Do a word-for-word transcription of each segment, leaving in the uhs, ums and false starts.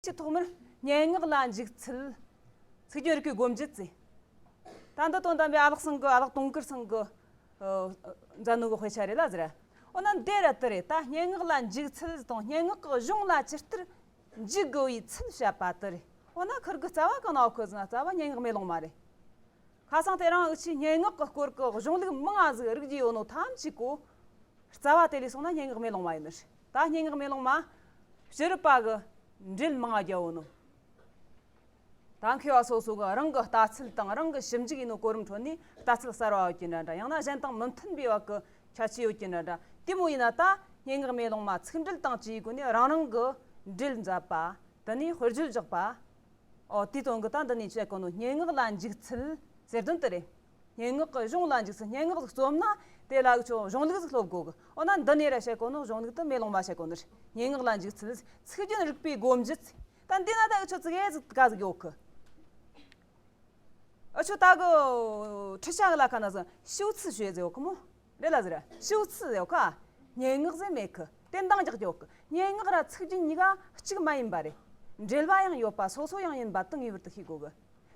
ཆེས་ཐོག་མར་སྙན་ངག་ལ་འཇུག་ཚུལ། ཚིག་རྒྱན་རིག་པའི་སྒོ་འབྱེད་ཟེར། ད་འདི་དོན་དམ་པའི་ཨ་ལགས་ཚང་གི། ཨ་ལགས་དུང་དཀར་ཚང་གི་ཨ་མཛད་ནོ་གི་དཔེ་ཆ་རེད་ལ་ཟེར། འོ་ན་འདི་ར་དེ་རེད། ད་སྙན་ངག་ལ་འཇུག་ཚུལ་དང་སྙན་ངག་གི་གཞུང་ལ་ཇི་ལྟར་འཇུག་དགོས་པའི་ཚུལ་བཤད་པ་དེ་རེད། འོ་ན་ཁིར་གི་རྩ་བ་གང་ན་ཡོད་གི་ཟེར་ན། རྩ་བ་སྙན་ངག་མེ་ལོང་མ་རེད། ཁ་སང་དེ་རིང་འུ་ཆོས་སྙན་ངག་གི་སྐོར་གི་གཞུང་ལུགས་མང་ང་ཟིག་རིག་རྒྱུ་ཡོད་ནོ་ཐམས་ཅད་གོ། རྩ་བ་དེ་ལས་སོང་ན་སྙན་ངག་མེ་ལོང་མ་ཡིན་ནི་རེད། ད་སྙན་ངག་མེ་ལོང་མ་ཕྱི་རབས་པ་གི་འགྲེལ་མང་ང་རྒྱབ་ཡོད་ནོ། ད་མཁས་པ་སོ་སོ་གི་རང་གི་ལྟ་ཚུལ་དང་རང་གི་ཞིབ་འཇུག་ཡེད་ནོ་གོ་རིམ་ཁྲོད་ནས་ལྟ་ཚུལ་གསར་བ་ཡོད་ཀྱི་འདྲ་འདྲ། ཡང་ན་གཞན་དང་མི་མཐུན་པའི་བར་གི་ཁྱད་ཆོས་ཡོད་ཀྱི་འདྲ་འདྲ། དེ་མོ་ཡིན་ན་ད་སྙན་ངག་མེ་ལོང་མ་ཚིག་འགྲེལ་དང་བཅས་པའི་སྒོ་ནས་རང་རང་གི་འགྲེལ་མཛད་པ། དེ་ནས་དཔེར་བརྗོད་བཞག་པ། ཨོ། དེའི་དོན་གི་ད་འདི་ནས་བཤད་གོ་ནོ་སྙན་ངག་ལ་འཇུག་ཚུལ་ཟེར་དོན་དེ་རེད། སྙན་ངག་གི་གཞུང་ལ་འཇུག་ཚུལ། སྙན་ངག་ཟིག་རྩོམ་ན་དེ་ལ་འུ་ཆོ་གཞུང་ལུགས་ཟིག་སློབ་དགོས་གི། འོ་ན་འདི་ནས་ར་བཤད་གོ་ནོ་གཞུང་ལུགས་དེ་མེ་ལོང་མ་བཤད་གོ་ནི་རེད། སྙན་ངག་ལ་འཇུག་ཚུལ། ཚིག་རྒྱན་རིག་པའི་སྒོ་འབྱེད་ཟེར། ད་འདི་ན་ད་འུ་ཆོ་ཙི་གེ་ཟིག་ག་ཟིག་ཡོད་གི། འུ་ཆོ་ད་གི་ཁྲིད་བྱ་གི་ལ་ཁ་ན་ཟིག 修辞学 ཟེར་ཡོད་གི་མོ། རེད་ལ་ཟེར། 修辞 ཟེར་ཡོད་ཁ། སྙན་ངག་ཟེར་མེད་གི། དེ་འདང་རྒྱག་རྒྱུ་ཡོད་གི། སྙན་ངག་ར་ཚིག་རྒྱན་གཉིས་ཀ་གཅིག་མ་ཡིན་པ་རེད། འབྲེལ་བ་ཡང་ཡོད་པ་སོ་སོ་ཡང་ཡིན་པ་དེ་ངེས་པར་དུ་ཤེས་དགོས་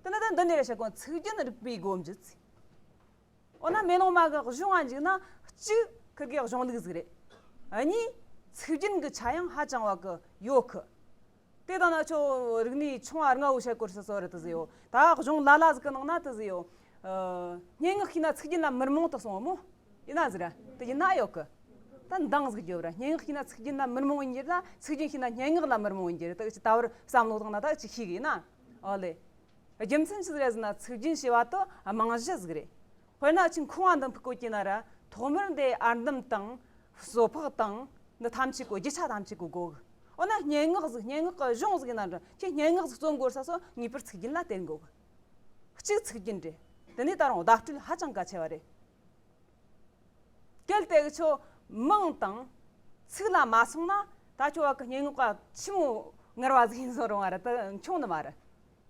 གི། དེ་ནི་ད་འདི་ནས་ར་བཤད་གོ། ཚིག་རྒྱན་རིག་པའི་སྒོ་འབྱེད་ཟེར། འོ་ན་མེ་ལོང་མ་གི་གཞུང་ང་འཇུག་ན་གཅིག་ཁིར་གི་གཞུང་ལུགས་ཟིག་རེད། གཉིས་ཚིག་རྒྱན་གི་ཆ་ཡང་ཧ་ཅང་བ་གི་ཡོད་གི། དེ་དང་ན་ཁྱོད་རིག་གནས་ཆུང་བ་ལྔ་བོ་བཤད་སྐོར་སོ་སོ་རེད་དེ་ཟེར་ཡོད། ད་གཞུང་ལ་ལ་ཟིག་གི་ནང་ན་དེ་ཟེར་ཡོད། ཨ། སྙན་ངག་ཤེས་ན་ཚིག་རྒྱན་ལ་མི་རྨོངས་དེ་གསུངས་བ་མོ། ཡིན་ན་ཟེར། དེ་ཡིན་ན་ཡོད་གི། ད་འདང་ཟིག་རྒྱོབ་ར། སྙན་ངག་ཤེས་ན་ཚིག་རྒྱན་ལ་མི་རྨོངས་ཡིན་རྒྱུ་རེད་ད། ཚིག་རྒྱན་ཤེས་ན་སྙན་ངག་ལ་མི་རྨོངས་ཡིན་རྒྱུ་རེད། ད་ཅི་ད་བར་བསམ་བློ་བཏང་ན་ད་ཅི་ཤེས་གི་ཡིན་ན། ཨོ་ལེ། རྒྱུ་མཚན་ཅི་ཟིག་རེད་ཟེར་ན། ཚིག་རྒྱན་ཞེས་པ་དེ་རྨང་གཞི་ཟིག་རེད། དཔེར་ན་ཁྱོས་ཁང་བ་འདི་ཕུབ་གོ་གི་ན་ར། ཐོག་མར་འདི་ཨར་འདམ་དང་སོ་ཕག་དང་འདི་ཐམས་ཅད་གོ། རྒྱུ་ཆ་ཐམས་ཅད་གོ་དགོས་གི། འོ་ན་སྙན་ངག་ཟིག་སྙན་ངག་གི་གཞུང་ཟིག་ཡིན་ན་འདྲ། ཁྱོས་སྙན་ངག་ཟིག་རྩོམ་དགོས་ས་སོ་ངེས་པར་ཚིག་རྒྱན་ལ་བརྟེན་དགོས་གི། གཅིག་ཚིག་རྒྱན་རེད། དེ་ནས་ད་རུང་བརྡ་སྤྲོད་ཧ་ཅང་གལ་ཆེ་བ་རེད། གལ་ཏེ་འུ་ཆོ་མིང་དང་ཚིག་ལ་མ་སོང་ན། ད་ཁྱོད་བ་གི་སྙན་ངག་པ་ཆི་མོ་ངར་བ་ཟིག་ཡིན་སོང་རུང་བ་ར་དེ་འཁྱོངས་ནི་མ་རེད།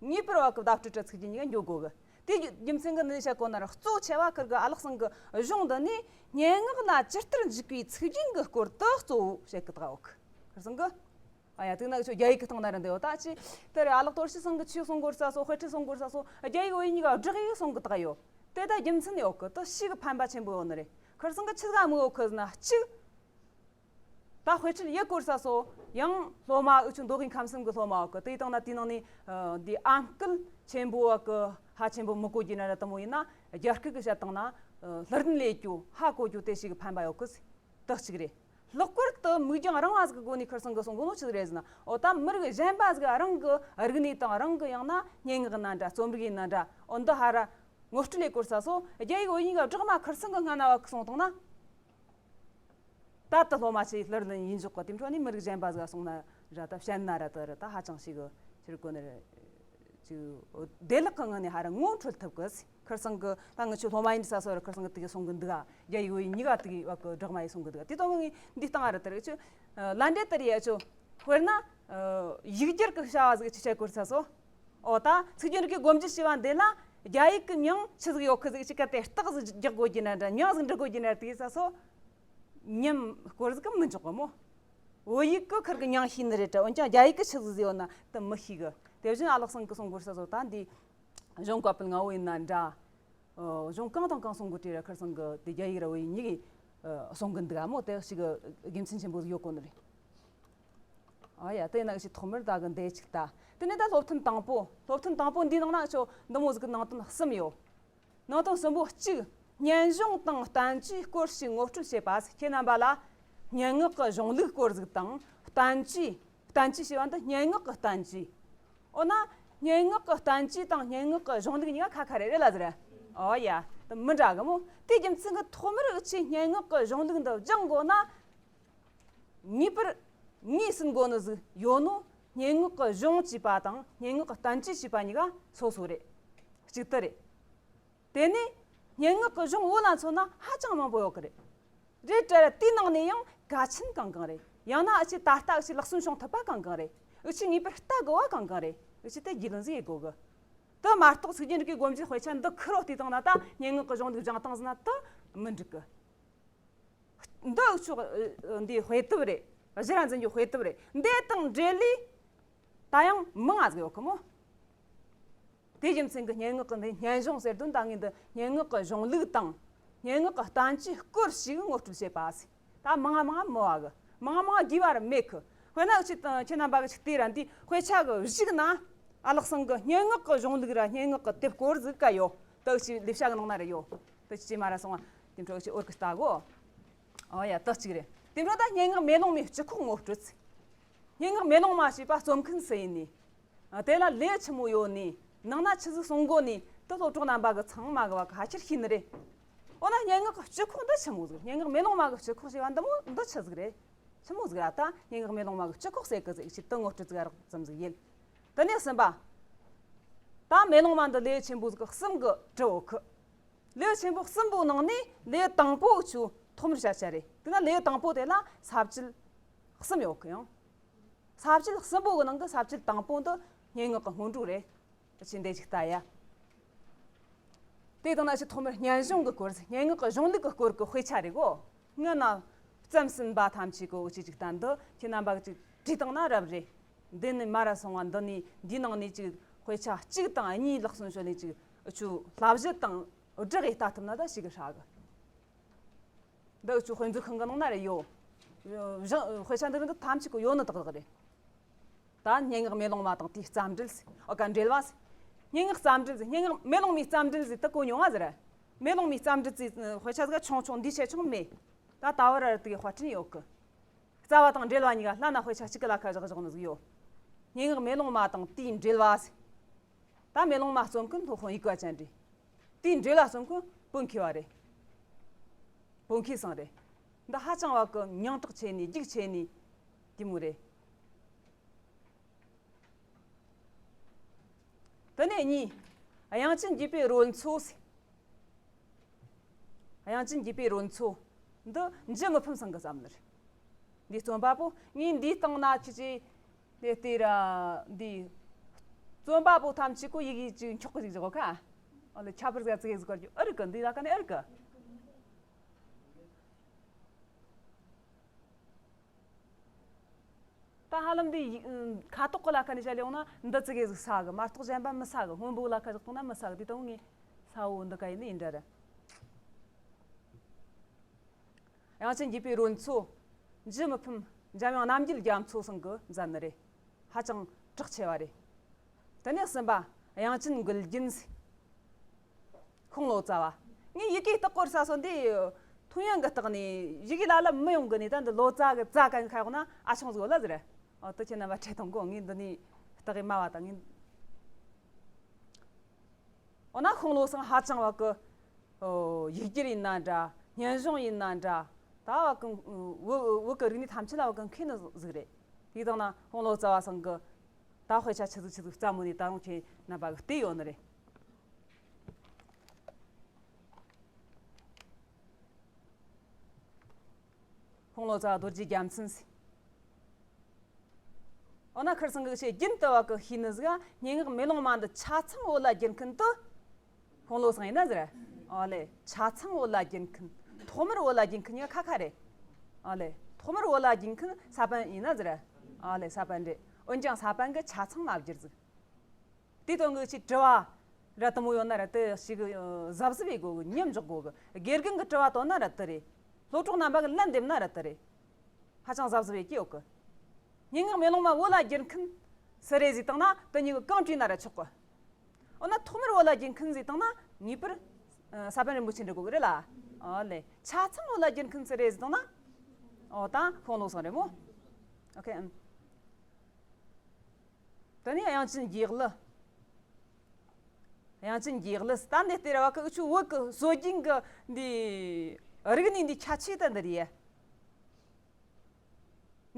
ངེས་པར་བ་གི་བརྡ་སྤྲོད་ར་ཚིག་རྒྱན་གཉིས་ཀ་འགྱོ་དགོས་གི། དེ་རྒྱུ་མཚན་གི་འདི་བཤད་གོ་ན་ར། གཙོ་ཆེ་བ་ཁིར་གི་ཨ་ལགས་ཚང་གི་གཞུང་འདི་ནས་སྙན་ངག་ལ་ཇི་ལྟར་འཇུག་པའི་ཚིག་རྒྱན་གི་སྐོར་དེ་གཙོ་བོ་བཤད་གི་བསྡད་ཡོད་གི། ཁིར་ཚང་གི། ཨ་ཡ། དེ་ན་འུ་ཆོ་རྒྱ་ཡིག་གི་སྟེང་ན་ར་འདི་ཡོད། ད་ཅི་དེ་རེད། ཨ་ལགས་དོར་ཞི་ཚང་གིས་ཆོས་གསུང་གོ་ས་སོ། དཔེ་ཁྲིད་གསུང་གོ་ས་སོ། རྒྱ་ཡིག་བོད་ཡིག་གཉིས་ཀ་སྦྲགས་ཡིག་གསུང་གི་བསྡད་ཡོད། དེ་ད་རྒྱུ་མཚན་ཡོད་གི། དེ་ཞེ་གི་ཕན་པ་ཆེན་པོ་ཡོད་ནི་རེད། ཁིར་ཚང་གིས་ཆི་ཟིག་ག་མི་ཡོད་གི་ཟེར་ན། གཅིག་ད་དཔེ་ཁྲིད་ཡེད་གོ་ས་སོ། ཡང་སློབ་མ་འུ་ཆོ་མདོ་དབུས་ཁམས་གསུམ་གི་སློབ་མ་ཡོད་གི། དེའི་སྟེང་ན་དེའི་ནང་ནས་ཨ་འདི་ཨམ་སྐད་ཆེན་པོ་བ་གི་ཧ་ཆེན་པོ་མི་གོ་རྒྱུ་ན་ར། དེ་མོ་ཡིན་ན་རྒྱ་སྐད་གི་བཤད་སྟངས་ན་ཨ་ལྷུར་ལེན་ཡེད་རྒྱུ་ཧ་གོ་རྒྱུ་དེ་ཞེ་གི་ཕན་པ་ཡོད་གི་ཟེར། དེ་གཅིག་རེད། ལྷག་པར་དུ་མིག་རྒྱང་རིང་བ་ཟིག་གི་སྒོ་ནས་ཁིར་ཚང་གིས་གསུང་གོ་ནོ་ཆི་ཟིག་རེད་ཟེར་ན། འོ་ད་མི་རིགས་གཞན་པ་ཟིག་རང་གི་རིག་གནས་དང་རང་གི་ཡང་ན་སྙན་ངག་ཡིན་ན་འདྲ། རྩོམ་རིག་ཡིན་ན་འདྲ། འོ་འདི་ཧ་ར་ངོ་སྤྲོད་ཡེད་གོ་ས་སོ། རྒྱ་ཡིག་བོད་ཡིག་གཉིས་ཀ་སྦྲགས་མ་ཁིར་ཚང་གི་སྔ་ན་བ་གི་གསུང་བཏང་ན། ད་ལྟ་སློབ་མ་ཆེ་ལྷུར་ལེན་ཡེད་འཇུག་གི། དེ་འཕྲོ་ནས་མི་རིགས་གཞན་པ་ཟིག་གསུང་ན་ར་ད་བཤད་ན་ར་དེ་ར་ད་ཧ་ཅང་ཞེ་གི་ཕྱིར་གོ་ནི་རེད། ཅིག་བདེ་བླག་གི་ངང་ནས་ཧ་ར་ངོ་འཕྲོད་ཐུབ་གི། ཁིར་ཚང་གི་ད་ངི་ཆོ་སློབ་མ་ཡིན་ས་སོ་ར། ཁིར་ཚང་གི་དེ་གི་གསུང་གི་འདུག་ག། རྒྱ་ཡིག་བོད་ཡིག་གཉིས་ཀ་དེ་གི་བ་གི་སྦྲགས་མ་ཡེད་གསུང་གི་འདུག་ག། དེ་དོན་ངི་འདི་སྟེང་ང་ར་དེ་རེད། ཆོ་ལ་འདྲེ་དེ་རེད། ཆོ་དཔེར་ན་ཡིག་སྒྱུར་གི་བྱ་བ་ཟིག་ཆི་བྱེད་གོ་ས་སོ། འོ་ད་ཚིག་རྒྱན་རིག་གི་སྒོ་འབྱེད་ཞེས་པ་འདི་ལ་རྒྱ་ཡིག་གི་མྱིང་ཆི་ཟིག་ཡོད་གི་ཟིག་ཅིག་ག་དེ་རྟགས་ཟིག་རྒྱག་དགོས་རྒྱུ་ན་འདྲ། མྱིང་ཟིག་འབྲི་དགོས་རྒྱུ་ན་དེ་ས་སོ། མཉམ་སྐོར་ཟིག་གི་མི་འཇོག་གི་མོ། བོད་ཡིག་གི་ཁིར་གི་མྱིང་ཤེས་ནི་རེད་དྲ། འོན་ཀྱང་རྒྱ་ཡིག་གི་ཆི་ཟིག་ཟིག་ཡོད་ན་དེ་མི་ཤེས་གི། དེ་བཞིན་ཨ་ལགས་ཚང་གིས་གསུང་གོ་ས་སོ། ད་འདི་གཞུང་བཀའ་པོད་ལྔ་བོ་ཡིན་ན་འདྲ། ཨ་གཞུང་གང་དང་གང་གསུང་གོ་དུས་ར་ཁིར་ཚང་གིས་དེ་རྒྱ་ཡིག་ར་བོད་ཡིག་གཉིས་ཀྱིས་ཨ་གསུང་གི་འདུག་ག་མོ། དེ་ཞེ་གི་དགེ་མཚན་ཆེན་པོ་ཟིག་ཡོད་གོ་ནི་རེད། ཨ་ཡ། དེ་ན་ཞིག་ཐོག་མར་ད་གི་འདི་གཅིག་ལྟ། དེ་ནས་ད་སློབ་ཐུན་དང་པོ། སློབ་ཐུན་དང་པོ་འདིའི་ནང་ན་ཆོ་འདི་མོ་ཟིག་གི་ནང་དོན་གསུམ་ཡོད། ནང་དོན་གསུམ་པོ། གཅིག་སྙན་གཞུང་དང་བསྟན་བཅོས་སྐོར་ཞིག་ངོ་སྤྲོད་བྱེད་པ། ཁྱེད་རྣམ་པ་ལ་སྙན་ངག་གི་གཞུང་ལུགས་སྐོར་ཟིག་དང་བསྟན་བཅོས། བསྟན་བཅོས་ཞེས་པ་འདི་སྙན་ངག་གི་བསྟན་བཅོས། འོ་ན་སྙན་ངག་གི་བསྟན་བཅོས་དང་སྙན་ངག་གི་གཞུང་ལུགས་གཉིས་ཀ་ཁ་ཁ་རེ་རེ་ལ་ཟེར། ཨོ་ཡ། དེ་མི་འདྲ་གི་མོ། དེ་རྒྱུ་མཚན་གི་ཐོག་མར་འུ་ཆོས་སྙན་ངག་གི་གཞུང་ལུགས་འདི་སྦྱང་དགོས་ན། ངེས་པར་ངོས་ཟིན་དགོས་ནི་ཟིག་ཡོད་ནོ། སྙན་ངག་གི་གཞུང་ཅེས་པ་དང་སྙན་ངག་གི་བསྟན་བཅོས་ཅེས་པ་གཉིས་ཀ་སོ་སོ་རེད། གཅིག་དེ་རེད། དེ་ནས་སྙན་ངག་གི་གཞུང་བོད་ལ་མཚོན་ན་ཧ་ཅང་མང་པོ་ཡོད་གི་རེད། རེད་དྲ་ར་དེའི་ནང་ནས་ཡང་གལ་ཆེན་གང་གང་རེད། ཡང་ན་འུ་ཆོས་ད་ལྟ་འུ་ཆོས་ལག་སོན་བྱུང་ཐུབ་པ་གང་གང་རེད། འུ་ཆོས་ངེས་པར་ལྟ་དགོས་པ་གང་གང་རེད། འུ་ཆོས་དེ་རྒྱུས་ལོན་ཟིག་ཡེད་དགོས་གི། དེ་མ་གཏོགས་ཚིག་རྒྱན་རིག་གི་སྒོ་འབྱེད་དཔེ་ཆ་འདི་ཁེར་རོ་བལྟས་བཏང་ན། ད་སྙན་ངག་གི་གཞུང་ལུགས་སྦྱངས་བཏང་ཟེར་ན་དེ་མི་འགྲིག་གི། འདི་འུ་ཆོ་འདིའི་དཔེ་དེབ་རེད། གཞི་ར་འཛིན་རྒྱུའི་དཔེ་དེབ་རེད། འདི་དང་འབྲེལ་ལས་ ད་ཡང་མང་ང་ཟིག་ཡོད་གི་མོ། དེ་རྒྱུ་མཚན་གྱིས་སྙན་ངག་གི་འདི་སྙན་གཞུང་ཟེར་དོན་ད་ངས་འདི་སྙན་ངག་གི་གཞུང་ལུགས་དང་། སྙན་ངག་གི་བསྟན་བཅོས་སྐོར་ཞིག་ངོ་སྤྲོད་བྱེད་པ་ཟིག་ད་མང་ང་མང་ང་མི་བ་གི། མང་ང་མང་ང་དགོས་པ་ར་མེད་གི། དཔེར་ན་ཁྱེད་ཁྱེད་རྣམ་པ་གི་ཅིག་བལྟས་ར་འདི་དཔེ་ཆ་གི་གཞུག་ན། ཨ་ལགས་ཚང་གི་སྙན་ངག་གི་གཞུང་ལུགས་ར་སྙན་ངག་གི་དེབ་སྐོར་ཟིག་ག་ཡོད། དེ་ཅིག་ལས་བྱ་གི་ནང་ན་ར་ཡོད། དེ་ཅིག་མ་ར་སོང་བ་དེ་འཕྲོ་ཅིག་འོར་གི་ལྟ་གོ། ཨོ་ཡ། དེ་གཅིག་རེད། དེ་འཕྲོ་ད་སྙན་ངག་མེ་ལོང་མའི་སྤྱི་ཁོག་ངོ་སྤྲོད་ཟིག་སྙན་ངག་མེ་ལོང་མ་ཞེས་པ་རྩོམ་མཁན་སུ་ཡིན་ནི། ཨ། དེ་ལ་ལེའུ་ཆི་མོ་ཡོད་ནི། ནང་ན་ཆི་ཟིག་གསུང་གོ་ནི། དེ་སློབ་གྲོགས་རྣམ་པ་གིས་ཚང་མ་གིས་བ་གི་ཕལ་ཆེར་ཤེས་ནི་རེད། འོ་ན་སྙན་ངག་གི་སྤྱི་ཁོག་འདི་ཆི་མོ་ཟིག་སྙན་ངག་མེ་ལོང་མ་གི་སྤྱི་ཁོག་ཞེས་པ་འདི་མོ་འདི་ཆི་ཟིག་རེད། ཆི་མོ་ཟིག་ར། ད་སྙན་ངག་མེ་ལོང་མ་གི་སྤྱི་ཁོག་ཟེར་གི་ཟིག་ཅིག་དེ་ངོ་སྤྲོད་ཟིག་རགས་ཙམ་ཟིག་ཡིན། དེ་ནས་གསུམ་པ། ད་མེ་ལོང་མ་འདི་ལེའུ་ཆེན་པོ་ཟིག་གསུམ་གི་གྲུབ་ཡོད་གི། ལེའུ་ཆེན་པོ་གསུམ་པོའི་ནང་ནས་ལེའུ་དང་པོ་ཆུ་ཐོག་མར་བཤད་བྱ་རེད། དེ་ན་ལེའུ་དང་པོ་དེ་ལ་ས་བཅད་གསུམ་ཡོད་གི་ཡང་། ས་བཅད་གསུམ་པོ་གི་ནང་གི་ས་བཅད་དང་པོ་འདི་སྙན་ངག་གི་སྔོན་འགྲོ་རེད། ཅི་འདྲ་ཞིག་ལྟ་ཡ། དེ་དང་ན་ཅི་ཐོག་མར་སྙན་གཞུང་གི་སྐོར། སྙན་ངག་གི་གཞུང་ལུགས་ཀྱི་སྐོར་གྱི་དཔེ་ཆ་རེད་གོ། སྔ་ན་བརྩམས་ཟིན་པ་ཐམས་ཅད་གོ་ཅི་ཅིག་ལྟ། འདི་ཁྱེད་རྣམ་པ་གིས་ཅིག་བྲིས་བཏང་ན་རབ་རེད། འདི་ནས་མ་ར་སོང་བ་འདི་ནས་འདིའི་ནང་ནས་ཅིག་དཔེ་ཆ་གཅིག་དང་གཉིས་ལག་སོན་ཞོར་ལས་ཅིག་འུ་ཆོ་བསླབ་གཞི་དང་སྦྲགས་ཡས་ལྟ་ཐུབ་ན་ད་ཞེ་གི་ཧྲ་གི། འདི་འུ་ཆོ་དཔེ་མཛོད་ཁང་གི་ནང་ན་ར་ཡོད། གཞུང་དཔེ་ཆ་འདི་རིགས་འདི་ཐམས་ཅད་གོ་ཡོད་ནི་ཏག་ཏག་རེད། ད་སྙན་ངག་མེ་ལོང་མ་དང་དེའི་རྩ་འགྲེལ་ཟེར། ཨོ་ཀ་འགྲེལ་བ་ཟེར། སྙན་ངག་རྩ་འགྲེལ་ཟེར། སྙན་ངག་མེ་ལོང་མའི་རྩ་འགྲེལ་ཟེར་དེ་གོ་མྱོང་ང་ཟེར། མེ་ལོང་མའི་རྩ་འགྲེལ་ཟེར་དཔེ་ཆ་ཟིག་ཆུང་ཆུང་འདི་ཆེ་ཆུང་མེད། ད་ད་བར་ར་དེ་གི་དཔར་སྐྲུན་ཡོད་གི། རྩ་བ་དང་འགྲེལ་བ་གཉིས་ཀ་ལྷན་ན་དཔེ་ཆ་གཅིག་གི་ལ་ཁ་བཞག་བཞག་ནི་ཟིག་ཡོད། སྙན་ངག་མེ་ལོང་མ་དང་དེའི་འགྲེལ་བ་ཟེར། ད་མེ་ལོང་མ་རྩོམ་མཁན་སློབ་དཔོན་དབྱུག་པ་ཅན་རེད། དེའི་འགྲེལ་བ་རྩོམ་མཁན་བོད་མཁས་པ་རེད། བོད་མཁས་ཚང་རེད། འདི་ཧ་ཅང་བ་གི་མྱིང་གྲགས་ཆེ་ནི་རྒྱུགས་ཆེ་ནི་དེ་མོ་རེད། དེ་ནས་གཉིས། དབྱངས་ཅན་དགྱེས་པའི་རོལ་མཚོ་ཟེར། དབྱངས་ཅན་དགྱེས་པའི་རོལ་མཚོ། འདི་འཇུ་མི་ཕམ་ཚང་གིས་བརྩམས་ནི་རེད། འདི་རྩོམ་པ་པོ་ངས་འདིའི་སྟེང་ན་ཁྱེད་ཀྱིས་དེ་ལྟོས་ར། འདི་རྩོམ་པ་པོ་ཐམས་ཅད་གོ་ཡི་གེ་ཅིག་འཁྱོག་གི་ཅིག་བཞག་གོ་ཁ། ཨ་ལེ། ཁྱད་པར་ཟིག་ཙི་གེ་ཟིག་བཀར་རྒྱུ་ཨེ་རིག་གི། འདི་ལ་ཁ་ནས་ཨེ་རིག་གི། ད་ཧ་ལམ་འདི་ཡི་ཁ་ཐོག་གི་ལ་ཁ་ནས་བཤད་ཡོང་ན་འདི་ཙི་གེ་ཟིག་གསལ་གི་མ་གཏོགས་གཞན་པ་མི་གསལ་གི། སྔོན་པོ་ལ་ཁ་བཞག་བཏང་ན་མི་གསལ་གི། དེ་དང་ངས་གསལ་བོ་འདི་ག་ཡིན་ནི་ཡིན་འདྲ་ར། དབྱངས་ཅན་དགྱེས་པའི་རོལ་མཚོ། འཇུ་མི་ཕམ། འཇམ་དབྱངས་རྣམ་རྒྱལ་རྒྱ་མཚོ་ཚང་གིས་མཛད་ནི་རེད། ཧ་ཅང་གྲགས་ཆེ་བ་རེད། དེ་ནས་གསུམ་པ། དབྱངས་ཅན་མགུལ་རྒྱན་ཟེར། ཤོང་ལོ་ཙཱ་བ། ངས་ཡི་གེ་བཏགས་སྐོར་ས་སོ་འདི་ཐུང་ཡང་གི་བཏགས་ནས་ཡི་གེ་ལ་ལ་མི་ཡོང་གི་ནས། ད་འདི་ལོ་ཙཱ་གི་ཙཱ་གན་ཁ་ཡོང་ན་ཨ་ཆུང་ཟིག་ལ་ཟེར། ཨོ། དེ་ཁྱེད་རྣམ་པ་ཁྲེལ་གཏོང་གོ། ངས་འདི་ནས་བཏགས་གི་སྨྲ་བ་དང་ངས། འོ་ན་ཤོང་ལོ་ཚང་ཧ་ཅང་བ་གི། ཨོ། ཡིག་སྒྱུར་ཡིན་ན་འདྲ། སྙན་གཞུང་ཡིན་ན་འདྲ། ད་བ་གི་བོད་བོད་གི་རིག་གནས་ཐམས་ཅད་ལ་བ་གི་མཁས་ནི་ཟིག་རེད། དེ་དང་ན་ཤོང་ལོ་ཙཱ་བ་ཚང་གིས་ད་དཔེ་ཆ་ཆི་ཟིག་ཆི་ཟིག་བརྩམས་མོ་ནི་ད་རུང་ཁྱེད་རྣམ་པ་གིས་བལྟས་ཡོད་ནི་རེད། ཤོང་ལོ་ཙཱ་བ་རྡོ་རྗེ་རྒྱལ་མཚན་ཟེར། འོ་ན་ཁིར་ཚང་གིས་ཆེས་རྒྱུན་དུ་བ་གི་ཤེས་ནི་ཟིག་སྙན་ངག་མེ་ལོང་མ་འདི་ཆ་ཚང་བོད་ལ་བསྒྱུར་མཁན་དེ་ཤོང་ལོ་ཚང་ཡིན་ན་ཟེར། ཨོ་ལེ། ཆ་ཚང་བོད་ལ་བསྒྱུར་མཁན། ཐོག་མར་བོད་ལ་བསྒྱུར་མཁན་ཡང་ཁ་ཁ་རེད། ཨོ་ལེ། ཐོག་མར་བོད་ལ་བསྒྱུར་མཁན་ས་པཎ་ཡིན་ན་ཟེར། ཨོ་ལེ། ས་པཎ་རེད། འོན་ཀྱང་ས་པཎ་གིས་ཆ་ཚང་མ་བསྒྱུར་ཟིག་དེ་དོན་གི་ཅིག་དྲི་བ་ར་དེ་མོ་ཡོད་ན་ར་དེ་ཞིག་གི་གཟབ་གཟབ་བྱེད་དགོས་གི། མཉམ་འཇོག་དགོས་གི། དགེ་རྒན་གི་དྲི་བ་བཏོན་ན་ར་དེ་རེད། སློབ་གྲོགས་རྣམ་པ་གིས་ལན་འདེབས་ན་ར་དེ་རེད། ཧ་ཅང་གཟབ་གཟབ་བྱེད་ཀྱི་ཡོད་གི། སྙན་ངག་མེ་ལོང་མ་བོད་ལ་བསྒྱུར་མཁན་སུ་རེད་ཟེར་བཏང་ན་དེ་གཉིས་གི་གང་བྲིས་ན་ར་ཆོག་གི། འོ་ན་ཐོག་མར་བོད་ལ་བསྒྱུར་མཁན་ཟེར་བཏང་ན་ངེས་པར་ཨ་ས་པཎ་རིན་པོ་ཆེ་འབྲི་དགོས་གི་རེད་ལ། ཨོ་ལེ། ཆ་ཚང་བོད་ལ་བསྒྱུར་མཁན་སུ་རེད་ཟེར་བཏང་ན། ཨོ་ད་ཤོང་ལོ་ཚང་རེད་མོ། ཨོ་ཁེ། ཨམ། དེ་ནས་དབྱངས་ཅན་དགྱེས་གླུ། དབྱངས་ཅན་དགྱེས་གླུ་ཟེར་ད་འདི་སྟེར་བ་གི་འུ་ཆོ་བོད་གི་སྲོལ་རྒྱུན་གི་འདི་རིག་གནས་འདི་ཁྱད་ཆོས་ད་འདི་རེད།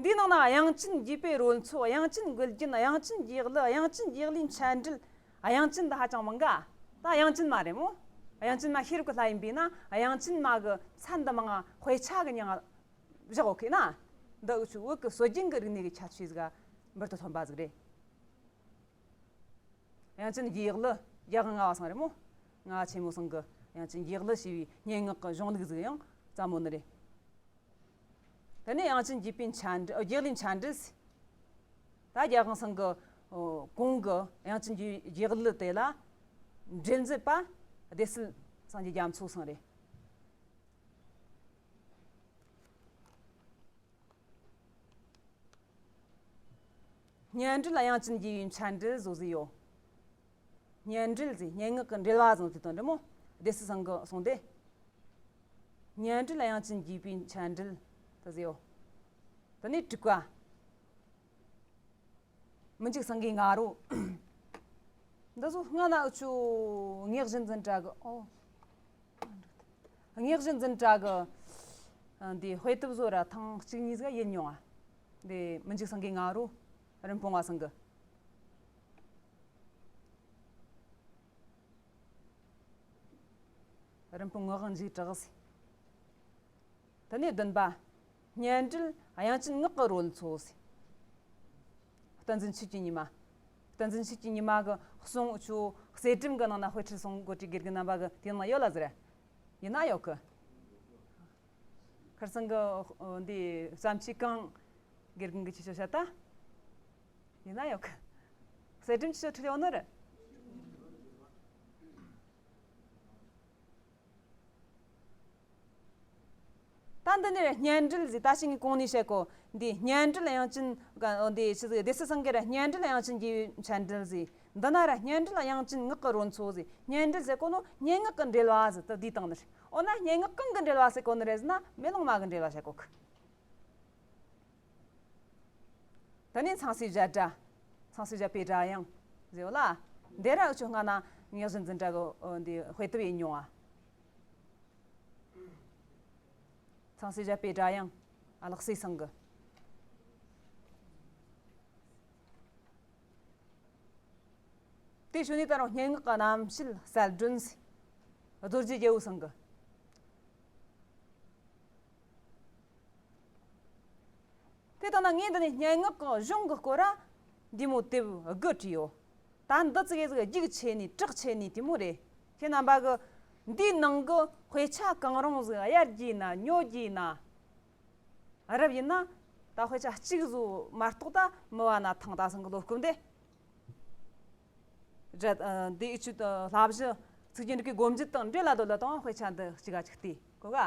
འདིའི་ནང་ན་དབྱངས་ཅན་དགྱེས་པའི་རོལ་མཚོ། དབྱངས་ཅན་མགུལ་རྒྱན། དབྱངས་ཅན་དགྱེས་གླུ། དབྱངས་ཅན་དགྱེས་གླུའི་མཆན་འགྲེལ། དབྱངས་ཅན་འདི་ཧ་ཅང་མང་ག། ད་དབྱངས་ཅན་མ་རེད་མོ། དབྱངས་ཅན་མ་ཤེས་རབ་ཀྱི་ལྷ་ཡིན་པས་ན་དབྱངས་ཅན་མ་གི་མཚན་འདི་མང་ང་དཔེ་ཆ་གི་མྱིང་ང་བཞག་ཡོད་གི་ན། འདི་འུ་ཆོ་བོད་ཀྱི་སྲོལ་རྒྱུན་གྱི་རིག་གནས་ཀྱི་ཁྱད་ཆོས་ཟིག་འབུར་དུ་ཐོན་པ་ཟིག་རེད། དབྱངས་ཅན་དགྱེས་གླུ། རྒྱལ་དབང་ལྔ་པ་ཚང་རེད་མོ། ལྔ་པ་ཆེན་མོ་ཚང་གིས་དབྱངས་ཅན་དགྱེས་གླུ་ཞེས་པའི་སྙན་ངག་གི་གཞུང་ལུགས་ཟིག་ཡང་བརྩམས་མོ་ནི་རེད། དེ་ནས་དབྱངས་ཅན་དགྱེས་པའི་མཆན་འགྲེལ། ཨོ། དགྱེས་གླུའི་མཆན་འགྲེལ་ཟེར། ད་རྒྱལ་དབང་ཚང་གི་ གོང་གི་དབྱངས་ཅན་གྱི་རྒྱུད་ལ་དེ་ལ་འགྲེལ་མཛད་པ་སྡེ་སྲིད་སངས་རྒྱས་རྒྱ་མཚོ་ཚང་རེད། སྙན་འགྲེལ་དབྱངས་ཅན་དགྱེས་པའི་མཆན་འགྲེལ་བཟོ་ཟིག་ཡོད། སྙན་འགྲེལ་ཟེར་སྙན་ངག་གི་འགྲེལ་བ་ཟེར་དེ་དང་འདྲ་མོ། སྡེ་སྲིད་སངས་རྒྱས་གསུངས་ཏེ། སྙན་འགྲེལ་དབྱངས་ཅན་དགྱེས་པའི་མཆན་འགྲེལ་དེ་ཟིག་ཡོད། དེ་ནས་དྲུག་པ། མི་འཇིགས་སེང་གེའི་ང་རོ། འདི་ཚོ་སྔ་ན་འུ་ཆོ་དངོས་གཞི་འཛིན་གྲྭ་གི། ཨོ། དངོས་གཞི་འཛིན་གྲྭ་གི། ཨ། འདི་དཔེ་དེབ་བཟོ་ར་ཐེངས་གཅིག་གཉིས་ཟིག་ཡིན་མྱོང་ང་། འདི་མི་འཇིགས་སེང་གེའི་ང་རོ། རིན་སྤུངས་པ་ཚང་གི། རིན་སྤུངས་ངག་དབང་འཇིགས་གྲགས་ཟེར། དེ་ནས་བདུན་པ། སྙན་འགྲེལ་དབྱངས་ཅན་ངག་གི་རོལ་མཚོ་ཟེར། བསྟན་འཛིན་ཆོས་ཀྱི་ཉི་མ། བསྟན་འཛིན་ཆོས་ཀྱི་ཉི་མ་གི་གསུང་ཆོ་གསེར་སྦྲམ་གི་ནང་ན་དཔེ་ཁྲིད་སོང་གོ་ཀྲི་དགེ་རྒན་རྣམ་པ་གི་དེ་ནང་ཡོད་ལ་ཟེར། ཡིན་ན་ཡོད་གི། ཁར་སང་གི། འདི་བརྩམས་ཆོས་གང་དགེ་རྒན་གི་ཁྱེད་ཆོ་བཤད་ད། ཡིན་ན་ཡོད་གི། གསེར་སྦྲམ་ཁྱེད་ཆོ་ཁྲིད་ཡོང་ནི་རེད། ད་འདི་ནས་སྙན་འགྲེལ་ཟེར་ད་ཅི་ངས་གོང་ནས་བཤད་གོ། འདི་སྙན་འགྲེལ་དབྱངས་ཅན། འདི་ཆི་ཟིག་སྡེ་སྲིད་སངས་རྒྱས་ར་སྙན་འགྲེལ་དབྱངས་ཅན་དགྱེས་པའི་མཆན་འགྲེལ་ཟེར། འདི་ན་ར་སྙན་འགྲེལ་དབྱངས་ཅན་ངག་གི་རོལ་མཚོ་ཟེར། སྙན་འགྲེལ་ཟེར་གོ་ནོ་སྙན་ངག་གི་འགྲེལ་བ་ཟེར་དུ་འདི་བཏང་ནི་རེད། འོ་ན་སྙན་ངག་གང་གི་འགྲེལ་བ་ཟེར་གོ་ནི་རེད་ཟེར་ན་མེ་ལོང་མ་གི་འགྲེལ་བ་བཤད་གོ་གི། དེ་ནས་ཚངས་སྲས་བཞད་སྒྲ། ཚངས་སྲས་བཞད་པའི་སྒྲ་དབྱངས་ཟེར་བ་ལ། འདི་ར་འུ་ཆོ་སྔ་ན་དངོས་གཞི་འཛིན་གྲྭ་གི་འདི་དཔེ་དེབ་ཡིན་མྱོང་ང་། ཚངས་སྲས་བཞད་པའི་སྒྲ་དབྱངས། ཨ། ལགས་སོ་སངས་གི། དེ་ཞོ་ནས་ད་རུང་སྙན་ངག་གི་རྣམ་བཤད་གསལ་སྒྲོན་ཟེར། རྡོ་རྗེ་རྒྱལ་པོ་སངས་གི། དེ་ལྟ་ན་ངས་འདི་ནས་སྙན་ངག་གི་གཞུང་གི་སྐོར་ར་འདི་མོ་དེབ་དགུ་བྲིས་ཡོད། ད་འདི་ཙི་གེ་ཟིག་རྒྱུགས་ཆེ་ནི་གྲགས་ཆེ་ནི་དེ་མོ་རེད། ཁྱེད་རྣམ་པ་གི་འདིའི་ནང་གི་དཔེ་ཆ་གང་རུང་ཟིག་གཡར་རྒྱུ་ཡིན་ན་ཉོ་རྒྱུ་ཡིན་ན། རབ་ཡིན་ན་ད་དཔེ་ཆ་གཅིག་བཟོ་མ་གཏོགས་ད་མི་བ་ན་ཐང་ད་སང་གི་ལོ་སྐབས་འདི། རེད། ཨ། འདི་ཨི་ཆུ་ལྷ་བཞི་ཚིག་རྒྱན་རིག་གི་སྒོ་འབྱེད་དང་འབྲེལ་ལ་དོ་ལ་དང་དཔེ་ཆ་འདི་གཅིག་ག་གཅིག་བལྟས་གོ་ག།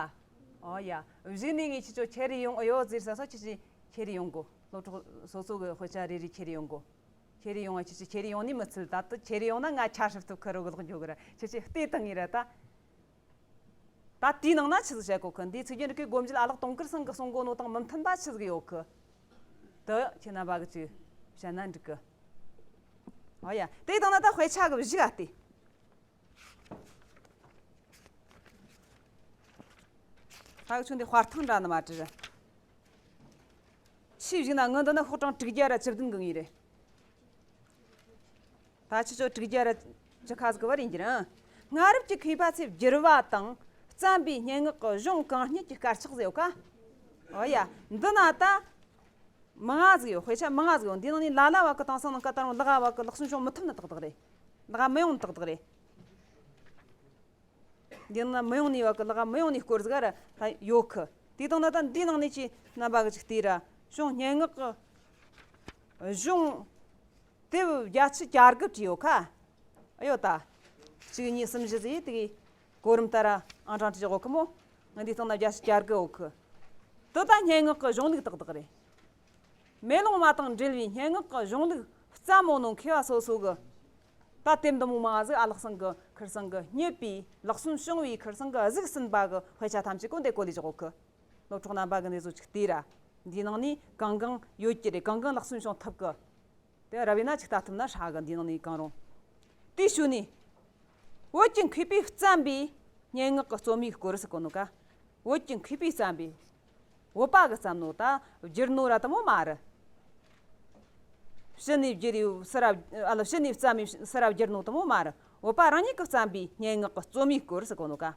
ཨོ་ཡ། གཞུག་ནས་ངས་ཁྱེད་ཆོ་ཁྱེར་ཡོང་ཨེ་ཡོད་ཟེར་ས་སོ་ཁྱེད་ཆོ་ཁྱེར་ཡོང་གོ། སློབ་གྲོགས་སོ་སོ་གི་དཔེ་ཆ་རེ་རེ་ཁྱེར་ཡོང་གོ། ཁྱེར་ཡོང་ཨ། ཁྱེད་ཆོ་ཁྱེར་ཡོང་ནི་མི་ཚུལ་ད་དུ་ཁྱེར་ཡོང་ན་ང་ཆ་ཧྲིབ་ཐུབ་ཁུ་རོ་གི་ལོག་འཇོག་གི་ར། ཁྱེད་ཆོ་བལྟས་དང་ངས་ར་ད། ད་དེའི་ནང་ན་ཆི་ཟིག་བཤད་གོ་གི། འདིའི་ཚིག་རྒྱན་རིག་གི་སྒོ་འབྱེད་ཨ་ལགས་དུང་དཀར་ཚང་གི་གསུང་གོ་ནོ་དང་མི་མཐུན་པ་ཆི་ཟིག་ཡོད་གི། དེ་ཁྱེད་རྣམ་པ་གི་ཅིག་བཤད་ན་འགྲིག་གི། ཨོ་ཡ། དེ་དང་ན་ད་དཔེ་ཆ་གི་གཞུག་ག་བལྟས། ད་གི་ཆུང་འདི་དཔར་ཐང་འདྲ་ནི་མ་བྲི་ར། ཆེས་གཞུག་ན་ངི་འདི་ནི་ཤོག་གྲངས་དྲུག་བརྒྱ་ར་བཅུ་བདུན་གི་ངོས་རེད། ད་ཁྱེད་ཆོ་དྲུག་བརྒྱ་ར་བཅུ་ཁ་ཟིག་གི་བར་ཡིན་གྱི་རེད། སྔ་རབས་ཀྱི་མཁས་པ་ཚོས་བསྒྱུར་བ་དང་བརྩམས་པའི་སྙན་ངག་གི་གཞུང་གང་རྙེད་ཀྱི་དཀར་ཆག་ཟེར་ཡོད་ཀ། ཨོ་ཡ། འདི་ན་ད་མང་ང་ཟིག་ཡོད། དཔེ་ཆ་མང་ང་ཟིག་ཡོད། འདི་ནང་ནས་ལ་ལ་བ་གི་དེང་སང་ནང་ཀ་ད་རུང་ལག་བ་གི་ལག་སོན་བྱུང་མི་ཐུབ་ནི་ཏག་ཏག་རེད། ལག་མི་ཡོང་ནི་ཏག་ཏག་རེད། འདི་ནང་ན་མི་ཡོང་ནི་བ་གི་ལག་མི་ཡོང་ནི་སྐོར་ཟིག་ར་ད་ཡོད་གི། དེ་དང་ན་ད་འདི་ནང་ནས་ཅི་རྣམ་པ་གི་ཅིག་བལྟས་ར། གཞུང་སྙན་ངག་གི་གཞུང་དེབ་བརྒྱད་ཅུ་གྱ་དགུ་བྲིས་ཡོད་ཁ། ཨ་ཡོད་ད། གཅིག་གཉིས་གསུམ་བཞི་ཟིག་དེ་གི་གོ་རིམ་ལྟར་ར་ཨང་གྲངས་བྲིས་ཡོད་གི་མོ། ང་འདི་སྟེང་ན་བརྒྱད་ཅུ་གྱ་དགུ་ཡོད་གི། དེ་ད་སྙན་ངག་གི་གཞུང་ལུགས་ཏག་ཏག་རེད། མེ་ལོང་མ་དང་འབྲེལ་བའི་སྙན་ངག་གི་གཞུང་ལུགས་བརྩམས་མོ་ནོ་མཁས་པ་སོ་སོ་གི། ད་དེབ་འདི་མོ་མང་ཟིག་ཨ་ལགས་སང་གི་ཁར་སང་གི་རྙེད་པའི་ལག་སོན་བྱུང་བའི་ཁར་སང་གི་གཟིགས་ཟིན་པ་གི་དཔེ་ཆ་ཐམས་ཅད་གོ་འདི་གོ་ལས་བཞག་གི། སློབ་གྲོགས་རྣམ་པ་གི་འདི་ཚོ་ཅིག་བལྟས་ར། འདིའི་ནང་ནས་གང་གང་ཡོད་ཀྱི་རེད། གང་གང་ལག་སོན་བྱུང་ཐུབ་གི། དེ་རབ་ཡིན་ན་ཅིག་ལྟ་ཐུབ་ན་ཧྲ་གི། འདིའི་ནང་ནས་གང་རུང་། དེའི་ཤུལ་ནས། བོད་ཀྱི་མཁས་པས་བརྩམས་པའི་སྙན་ངག་གི་རྩོམ་ཡིག་སྐོར་ཟེར་གོ་ནོ་ཀ། བོད་ཀྱི་མཁས་པས་བརྩམས་པའི། བོད་པ་གིས་བརྩམས་ནོ་ད་བསྒྱུར་ནོ་ར་དེ་མོ་མ་རེད། ཕྱི་ནས་བསྒྱུར་ཡོད་སི་ར། ཨ་ལ་ཕྱི་ནས་བརྩམས་ཡོད་སི་ར་བསྒྱུར་ནོ་དེ་མོ་མ་རེད། བོད་པ་རང་ཉིད་ཀྱིས་བརྩམས་པའི་སྙན་ངག་གི་རྩོམ་ཡིག་སྐོར་ཟེར་གོ་ནོ་ཀ།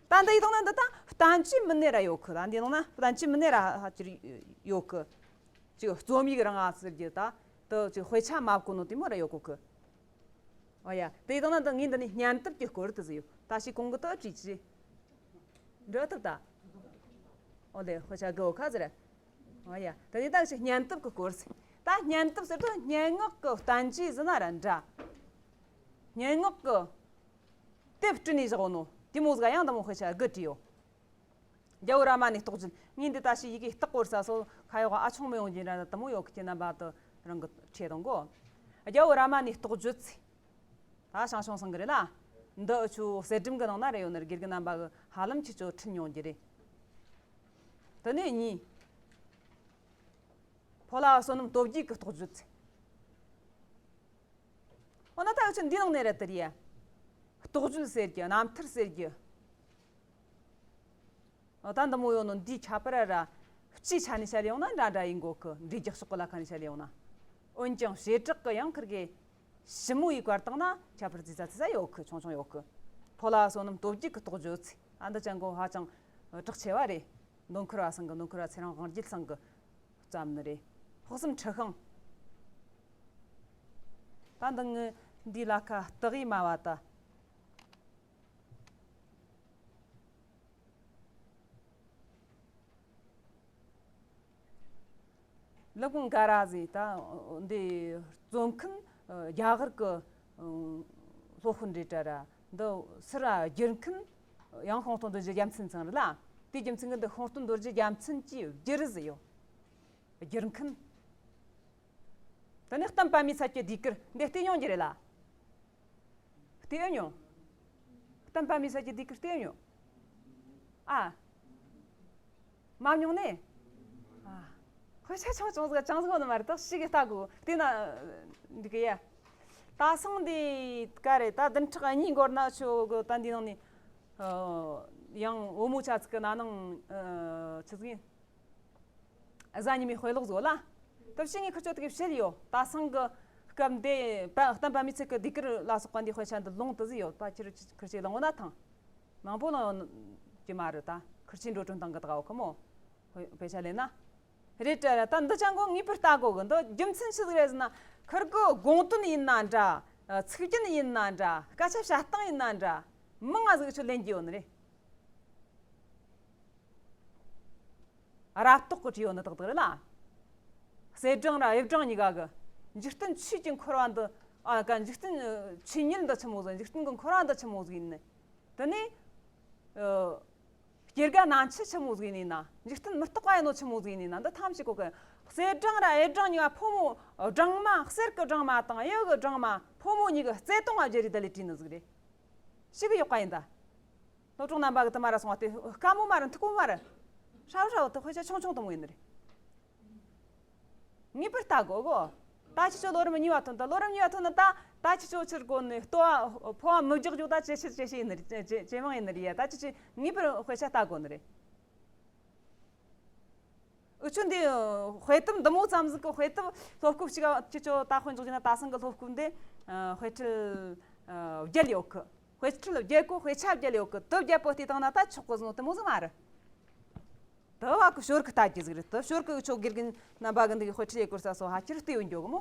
ད་འདི་ཡི་དང་ན་འདི་ད་བསྟན་བཅོས་མིན་ནས་ར་ཡོད་གི། ད་འདི་ནང་ན་བསྟན་བཅོས་མིན་ནས་ར་ཧ་ཅིར་ཡོད་གི། ཅིག་རྩོམ་ཡིག་རང་ང་ཟེར་རྒྱུ་ད། དེ་ཅིག་དཔེ་ཆ་མ་བཀོད་ནོ་དེ་མོ་ར་ཡོད་གོ་གི། ཨོ་ཡ། དེ་ཡི་དང་ན་འདི་ངས་འདི་ནས་སྙན་དེབ་ཀྱི་སྐོར་དེ་ཟིག་ཡོད། ད་ཞིག་གོང་གི་དེ་བྲིས་ཅི། འདྲི་ཐུབ་ད། ཨོ་ལེ། དཔེ་ཆ་གི་འོ་ཁ་ཟེར། ཨོ་ཡ། དེ་ནས་ད་ཞིག་སྙན་དེབ་ཀྱི་སྐོར་ཟིག་ད་སྙན་དེབ་ཟེར་དུས་སྙན་ངག་གི་བསྟན་བཅོས་ཟེར་ན་ར་འདྲ། སྙན་ངག་གི་དེབ་བྲིས་ནས་བཞག་ནོ་དེ་མོ་ཟིག་ཡང་འདི་མོ་དཔེ་ཆ་དགུ་བྲིས་ཡོད། རྒྱལ་བོ་རཱ་མ་ཎའི་རྟོགས་བརྗོད། ངས་འདི་ད་ཞིག་ཡི་གེ་བཏགས་གོ་ས་སོ་ཁ་ཡོག་ཨ་ཆུང་མི་ཡོང་རྒྱུ་འདྲ་དེ་མོ་ཡོད་གི། ཁྱེད་རྣམ་པ་དུ་རང་གི་ཁྲིད་དང་གོ། རྒྱལ་བོ་རཱ་མ་ཎའི་རྟོགས་བརྗོད་ཚེ། ད་ཞང་ཞུང་ཚང་གི་རེད་ལ། འདི་འུ་ཆོ་གསེར་སྦྲམ་གི་ནང་ན་རེ་ཡོད་ནི་རེད། དགེ་རྒན་རྣམ་པ་གི་ཧ་ལམ་ཁྱེད་ཆོ་ཁྲིད་མྱོང་རྒྱུ་རེད། དེ་ནས་གཉིས། ཕོ་ལྷ་བསོད་ནམས་སྟོབས་རྒྱས་ཀྱི་རྟོགས་བརྗོད་ཚེ། འོ་ན་ད་འུ་ཆོ་འདི་ནང་ནས་རེད་དེ་རེད་ཡ། རྟོགས་བརྗོད་ཟེར་རྒྱུ། རྣམ་ཐར་ཟེར་རྒྱུ། འོ་ད་འདི་མོ་ཡོད་ནོ་འདིའི་ཁྱད་པར་ར་ར། སྤྱིའི་ཆ་ནས་བཤད་ཡོང་ན་འདྲ་འདྲ་ཡིན་གོ་གི། འགྲོས་རྒྱག་ཕྱོགས་གི་ལ་ཁ་ནས་བཤད་ཡོང་ན། འོན་ཀྱང་བྱེ་བྲག་གི་ཡང་ཁིར་གི་ཞིབ་མོ་ཡི་བཀར་བཏང་ན་ཁྱད་པར་ཙི་ཙ་ཙི་ཙ་ཡོད་གི། ཆུང་ཆུང་ཡོད་གི། ཕོ་ལྷ་བསོད་ནམས་སྟོབས་རྒྱས་ཀྱི་རྟོགས་བརྗོད་ཚེ། ཨ་འདི་ཅན་གོ་ཧ་ཅང་གྲགས་ཆེ་བ་རེད། མདོ་མཁར་བ་ཚང་གི། མདོ་མཁར་བ་ཚེ་རིང་དབང་རྒྱལ་ཚང་གི་བརྩམས་ནི་རེད། དཔག་བསམ་འཁྲི་ཤིང་། ད་འདི་ངི་འདི་ལ་ཁ་སྟག་ཡིས་སྨྲ་བ་ད། ལུག་གུང་ག་ར་ཟེར་ད་འདི་རྩོམ་མཁན་རྒྱ་གར་གི་སློབ་དཔོན་རེད་དྲ་ར། འདི་སུ་ར་བསྒྱུར་མཁན་ཡང་ཤོང་སྟོན་རྡོ་རྗེ་རྒྱལ་མཚན་ཚང་རེད་ལ། དེའི་རྒྱུ་མཚན་གྱིས་འདི་ཤོང་སྟོན་རྡོ་རྗེ་རྒྱལ་མཚན་གྱིས་བསྒྱུར་ཟེར་ཡོད། བསྒྱུར་མཁན། དེ་ནས་གཏམ་པདྨའི་ཚལ་གྱི་ཟློས་གར་འདི་བལྟས་མྱོང་རྒྱུ་རེད་ལ། བལྟས་ཨེ་མྱོང་། གཏམ་པདྨའི་ཚལ་གྱི་ཟློས་གར་བལྟས་ཨེ་མྱོང་། ཨ། མ་མྱོང་ནས། ཨ། དཔེ་ཆ་ཆུང་ཆུང་ཟིག་ཅང་ཟིག་ནི་མ་རེད། ད་ཞིག་གི་ལྟ་དགོས་བལྟས་ན་འགྲིག་གི་ཡ། ད་སང་འདི་ག་རེད། ད་བདུན་ཕྲག་གཉིས་འགོར་ན་ཆོ་གི། ད་འདི་ནང་ནས་ཡང་བུ་མོ་ཆ་ཚིག་གི་ན་ནིང་ཆི་ཟིག་ཡིན། གཟའ་ཉི་མའི་དཔེ་ཀློག་ཟོ་ལ། སྟབས་ཤེས་ངས་ཁིར་ཆོ་དེ་གི་བཤད་ཡོད། ད་སང་གི་སྐབས་འདི་པ་གཏམ་པདྨའི་ཚལ་གི་ཟློས་གར་ལ་སོགས་པ་འདི་དཔེ་ཆ་འདི་ལོངས་དུ་ཟིག་ཡོད་པ། ཁྱེད་ཁིར་ཆོས་ལོངས་ན་ཐང་། མང་པོ་ལོངས་ཀྱི་མ་རེད། ད་ཁིར་ཆོས་འགྲོ་གྲོན་དང་གི་ད་ག་བ་ཁོ་མོ་དཔེ་ཆ་ལེན་ན། རེད་དྲ་ར། ད་འདི་ཅང་གོ་ངེས་པར་ལྟ་དགོ་གི། འདི་རྒྱུ་མཚན་ཆི་ཟིག་རེད་ཟེར་ན། ཁིར་གི་དགོངས་དོན་ཡིན་ན་འདྲ། ཚིག་རྒྱན་ཡིན་ན་འདྲ། སྐད་ཆ་བཤད་སྟངས་ཡིན་ན་འདྲ། མང་ང་ཟིག་ཆོ་ལེན་གྱི་ཡོད་ནི་རེད། རབ་རྟོག་གི་བྲིས་ཡོད་ནི་དག་དག་རེད་ལ། གསེར་སྦྲང་ར་གཡུ་སྦྲང་གཉིས་ཀ་གི་འཇིག་རྟེན་ཆོས་ཀྱི་འཁོར་བ་འདི། ཨ་ག་འཇིག་རྟེན་ཆོས་ཉིད་འདི་ཆི་མོ་ཟིག་འཇིག་རྟེན་གི་འཁོར་བ་འདི་ཆི་མོ་ཟིག་ཡིན་ནི། དེ་ནས་ཨ་སྐྱེ་རྒ་ན་འཆི་ཆི་མོ་ཟིག་ཡིན་ནི་ན། འཇིག་རྟེན་མི་རྟག་པ་ཡིན་ནོ་ཆི་མོ་ཟིག་ཡིན་ནི་ན། འདི་ཐམས་ཅད་གོ་གི། གསེར་སྦྲང་ར་གཡུ་སྦྲང་གཉིས་ཀ་ཕོ་མོ། སྦྲང་མ་གསེར་གི་སྦྲང་མ་དང་གཡུ་གི་སྦྲང་མ་ཕོ་མོ་གཉིས་ཀྱི་བརྩེ་དུང་ང་བརྗེ་རེས་ད་ལས་བྲིས་ནི་ཟིག་རེད། ཞིག་གི་ཡོག་པ་ཡིན་ད། སློབ་གྲོགས་རྣམ་པ་གི་དུ་མ་ར་སོང་བ་དེ་དཀའ་མོ་མ་རེད། མཐུག་པོ་མ་རེད། ཧྲ་བོ་ཧྲ་བོ་དེ་དཔེ་ཆ་ཆུང་ཆུང་དུ་མོ་ཡིན་ནི་རེད། ངེས་པར་ལྟ་དགོ་གོ། ད་ཁྱེད་ཆོ་ལོ་རིམ་གཉིས་པ་ཐོན། ད་ལོ་རིམ་གཉིས་པ་ཐོན་ན་ད། ད་ཁྱེད་ཆོ་ཕྱིར་གོ་ནི་ལྟོ་བ་ཕོ་བ་མི་རྒྱག་རྒྱུ་ད་ཇེ་ཆེ་ཇེ་ཆེ་ཡིན་ནི་རེད། ཇེ་ཇེ་ཇེ་མང་ཡིན་ནི་རེད་ཡ། ད་ཁྱེད་ཆོ་ངེས་པར་དཔེ་ཆ་ལྟ་དགོ་ནི་རེད། འུ་ཆོ་འདི་དཔེ་དེབ་འདི་མོ་ཙམ་ཟིག་གི་དཔེ་དེབ་སློབ་སྐབས་གཅིག་ཁྱེད་ཆོ་ད་དཔེ་འཇོག་རྒྱུ་ན། ད་སང་གི་སློབ་སྐབས་འདི་ཨ་དཔེ་ཁྲིད་ཨ་བརྒྱད་ཡོད་གི། དཔེ་ཁྲིད་བརྒྱད་གོ། དཔེ་ཆ་བརྒྱད་ཡོད་གི། དེ་བརྒྱད་པོ་བལྟས་བཏང་ན་ད་ཆོག་གི་ཟེར་ནོ་དེ་མོ་ཟིག་མ་རེད། དེ་བ་གི་ཞོར་གི་ལྟ་རྒྱུ་ཟིག་རེད། དེ་ཞོར་གི་འུ་ཆོ་དགེ་རྒན་རྣམ་པ་གི་འདི་གི་དཔེ་ཁྲིད་ཡེད་གོ་ས་སོ་ཧ་ཁྱེར་བལྟས་ཡོད་འགྱོ་གི་མོ།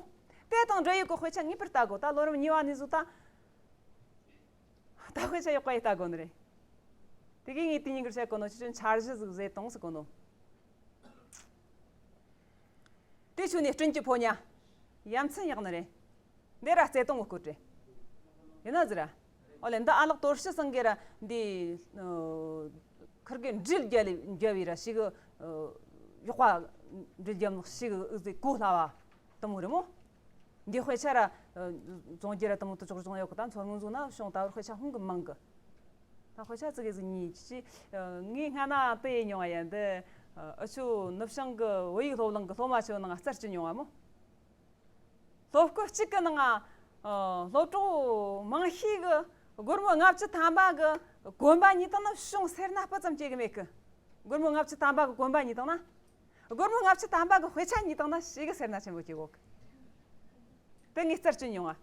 དེ་དང་འབྲེལ་ཡོད་གི་དཔེ་ཆ་ངེས་པར་ལྟ་དགོ། ད་ལོ་རིམ་གཉིས་པ་ནས་བཟུང་ད། ད་དཔེ་ཆ་ཡག་པ་ཡེ་ལྟ་དགོ་ནི་རེད། དེ་གི་ངས་དེ་ཉིན་གི་བཤད་གོ་ནོ་ཁྱེད་ཆོ་འཆར་གཞི་ཟིག་བཟོས་བཏང་ཟེར་གོ་ནོ། དེ་ཆོ་ནས་སྤྲིན་གྱི་ཕོ་ཉ། ཡ་མཚན་ཡག་ནི་རེད། འདི་ར་བརྩེ་དུང་གི་སྐོར་རེད། ཡིན་ན་ཟེར་ར། ཨོ་ལེ་འདི་ཨ་ལགས་དོར་ཞི་ཚང་གི་ར་འདི་ཨ་ཁིར་གི་འབྲེལ་རྒྱལ་ལས་རྒྱལ་བའི་ར་ཞིག་གི་ཨ་ཡག་པ་འབྲེལ་རྒྱལ་ནོ་ཞིག་གི་ཨུ་ཟེ་གོ་སླ་བ་དེ་མོ་རེད་མོ། འདི་དཔེ་ཆ་ར་ཨ་བཙོང་རྒྱུ་ར་དེ་མོ་དེ་ཅོག་བཙོང་ཡོད་གི། ད་མཚོ་སྔོན་ཟོ་ན་བྱུང་ད་བར་དཔེ་ཆ་ཧུང་གི་མང་གི། ད་དཔེ་ཆ་ཙི་གེ་ཟིག་ཉོས་ཅི་ཅི། ཨ་ངས་སྔ་ན་དེ་ཡེ་མྱོང་བ་ཡ། འདི་ཨ་འུ་ཆོ་ནུབ་བྱང་གི་བོད་ཡིག་སློབ་གླིང་གི་སློབ་མ་ཆོ་ནང་བསྩལ་ཅི་མྱོང་བ་མོ། སློབ་སྐབས་གཅིག་གི་ནང་ང་ཨ་སློབ་གྲོགས་མང་ཤོས་གི་སྒོར་མོ་ལྔ་བཅུ་ཐམ་པ་གི་གོན་པ་ཉོས་བཏང་ན་ཤོང་། སེར་སྣ་སྤུ་ཙམ་སྐྱེ་གི་མེད་གི། སྒོར་མོ་ལྔ་བཅུ་ཐམ་པ་གི་གོན་པ་ཉོས་བཏང་ན། སྒོར་མོ་ལྔ་བཅུ་ཐམ་པ་གི་དཔེ་ཆ་ཉོས་བཏང་ན་ཞེ་གི་སེར་སྣ་ཆེན་པོ་སྐྱེ་གོ་གི། དེ་ངས་བསྩལ་ཅི་མྱོང་ང་།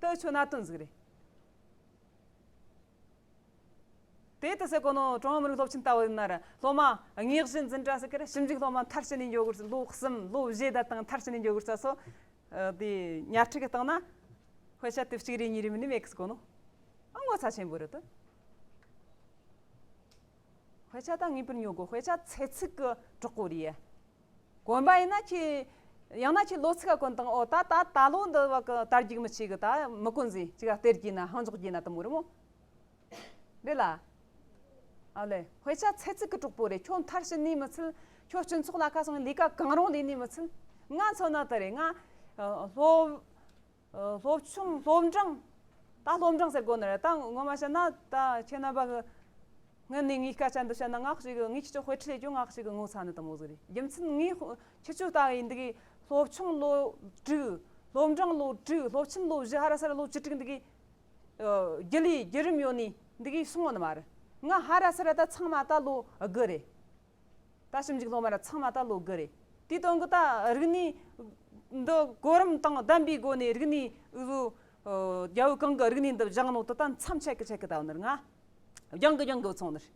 དེ་འུ་ཆོ་གནད་དོན་ཟིག་རེད། དེ་ལྟ་ཟེར་གོ་ནོ། ཀྲུང་དབྱང་མི་རིགས་སློབ་ཆེན་ལྟ་བུ་ཡིན་ན་ར། སློབ་མ་དངོས་གཞི་འཛིན་གྲྭ་ཟེར་གི་ར། ཞིབ་འཇུག་སློབ་མ་མཐར་ཕྱིན་ནས་འགྱོ་གི་རེད། ལོ་གསུམ་ལོ་བཞི་ད་དང་མཐར་ཕྱིན་ནས་འགྱོ་གི་རེད་ས་སོ། ཨ་དེ་ཉལ་ཁྲི་གི་སྟེང་ན་དཔེ་ཆ་དེབ་གཅིག་རེ་གཉིས་རེ་མིན་ནི་མེད་གི་ཟེར་གོ་ནོ། ཨ་ངོ་ཚ་ཆེན་པོ་རེད་དོ། དཔེ་ཆ་ད་ངེས་པར་ཉོ་དགོ། དཔེ་ཆ་ཚེ་ཚིག་གི་གྲོགས་པོ་རེད། གོན་པ་ཡིན་ན་ཁྱེད་ ཡང་ན་ཁྱེད་ལོ་ཚིགས་ག་གོན་དང་། ཨོ་ད་ད་ད་ལོ་འདི་བ་གི་དར་རྒྱུག་མི་ཆེ་གི། ད་མི་གོན་ཟེ། ཅིག་ག་སྟེར་རྒྱུ་ན་ཧང་འཇོག་རྒྱུ་ན་དེ་མོ་རེད་མོ། རེད་ལ། ཨ་ལེ། དཔེ་ཆ་ཚེ་གཅིག་གི་གྲོགས་པོ་རེད། ཁྱོད་མཐར་ཕྱིན་ནས་མི་ཚད། ཁྱོད་སྤྱི་ཚོགས་ལ་ཁ་སོང་ལས་ཀ་གང་རུང་ལས་ནས་མི་ཚད། ང་མཚོན་ན་དེ་རེད། ང་ཨ་སློབ་ཨ་སློབ་ཆུང་སློབ་འབྲིང་། ད་སློབ་འབྲིང་ཟེར་དགོས་ནི་རེད། ད་ངོ་མ་བཤད་ན་ད་ཁྱེད་རྣམ་པ་གི་སྔོན་ནས་ངའི་སྐད་ཆ་འདི་བཤད་ན། ང་ཞིག་གི་ངའི་ཁྱེད་ཚོ་དཔེ་ཁྲིད་ལས་ཀྱང་ང་ཞིག་གི་ངོ་ཚ་ནི་དེ་མོ་ཟིག་རེད། རྒྱུ་མཚན་ངའི་ཁྱེད་ཚོ་ལྟ་བུ་ཡིན་འདི་གི་སློབ་ཆུང་ལོ་དྲུག། སློབ་འབྲིང་ལོ་དྲུག། སློབ་ཆེན་ལོ་བཞི། ཧ་ར་ས་ར་ལོ་བཅུ་དྲུག་འདི་གི་ཨ་རྒྱུ་ལས་བརྒྱུད་རིམ་ཡོད་ནི་འདི་གི་སོང་བ་ནི་མ་རེད། ང་ཧ་ར་ས་ར་ད་ཚང་མ་ད་ལོ་དགུ་རེད། ད་ཞིབ་འཇུག་སློབ་མ་ར་ཚང་མ་ད་ལོ་དགུ་རེད། དེའི་དོན་གི་ད་རིག་གནས་འདི་གོ་རིམ་དང་ལྡན་པའི་སྒོ་ནས། རིག་གནས་འུ་ཟོ་ཨ་རྒྱལ་པོ་གང་གི་རིག་གནས་འདི་སྦྱངས་ནོ་དེ་ད་མཚམས་ཆད་གི་ཆད་གི་ད་ནི་ར། ང་སྦྱང་གི་སྦྱང་གི་སོང་ནི་རེད།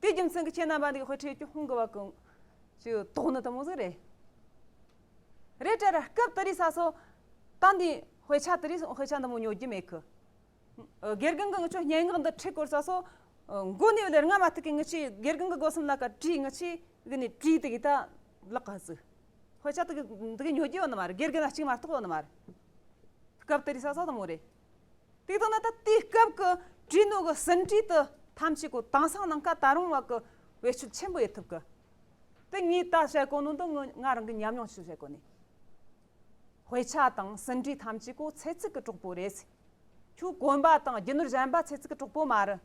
དེའི་རྒྱུ་མཚན་གི་ཁྱེད་རྣམ་པ་འདི་གི་དཔེ་ཁྲིད་ཀྱི་ཧོང་གི་བ་གི་ཅིག་དོགས་ནི་དེ་མོ་ཟིག་རེད། རེད་དྲ་ར། སྐབས་དེ་རིང་ས་སོ་ད་འདི་དཔེ་ཆ་དེ་རིང་དཔེ་ཆ་འདི་མོ་ཉོ་རྒྱུ་མེད་གི། ཨ་དགེ་རྒན་གི་ངི་ཆོ་སྙན་ངག་འདི་ཁྲིད་སྐོར་ས་སོ། ཨ་མགོ་ནས་ལེར་ང་མ་ཐུག་གི། ངི་ཆོ་དགེ་རྒན་གི་སྒོ་གསུམ་ལ་ཀ་བྲིས། ངི་ཆོ་གི་ནས་བྲིས་དེ་གི་ད་ལག་ག་ཟིག། དཔེ་ཆ་དེ་གི་འདི་གི་ཉོ་རྒྱུ་ཡོད་ནི་མ་རེད། དགེ་རྒན་ལ་གཅིག་མ་གཏོགས་ཡོད་ནི་མ་རེད། སྐབས་དེ་རིང་ས་སོ་དེ་མོ་རེད། དེ་དང་ན་ད་དེའི་སྐབས་ཀྱི་བྲིས་ནོ་གི་ཟིན་བྲིས་དེ་ཐམས་ཅད་གོ་དེང་སང་ནང་ཀ་ད་རུང་བ་གི་བེད་སྤྱོད་ཆེན་པོ་ཡེད་ཐུབ་གི། དེ་ངས་ད་བཤད་གོ་ནོ་འདི་ང་ང་རང་གི་ཉམས་མྱོང་ཞིག་བཤད་གོ་ནི། དཔེ་ཆ་དང་ཟིན་བྲིས་ཐམས་ཅད་གོ་ཚེ་གཅིག་གི་གྲོགས་པོ་རེད། ཁྱོད་གོན་པ་དང་རྒྱུ་ནོར་གཞན་པ་ཚེ་གཅིག་གི་གྲོགས་པོ་མ་རེད།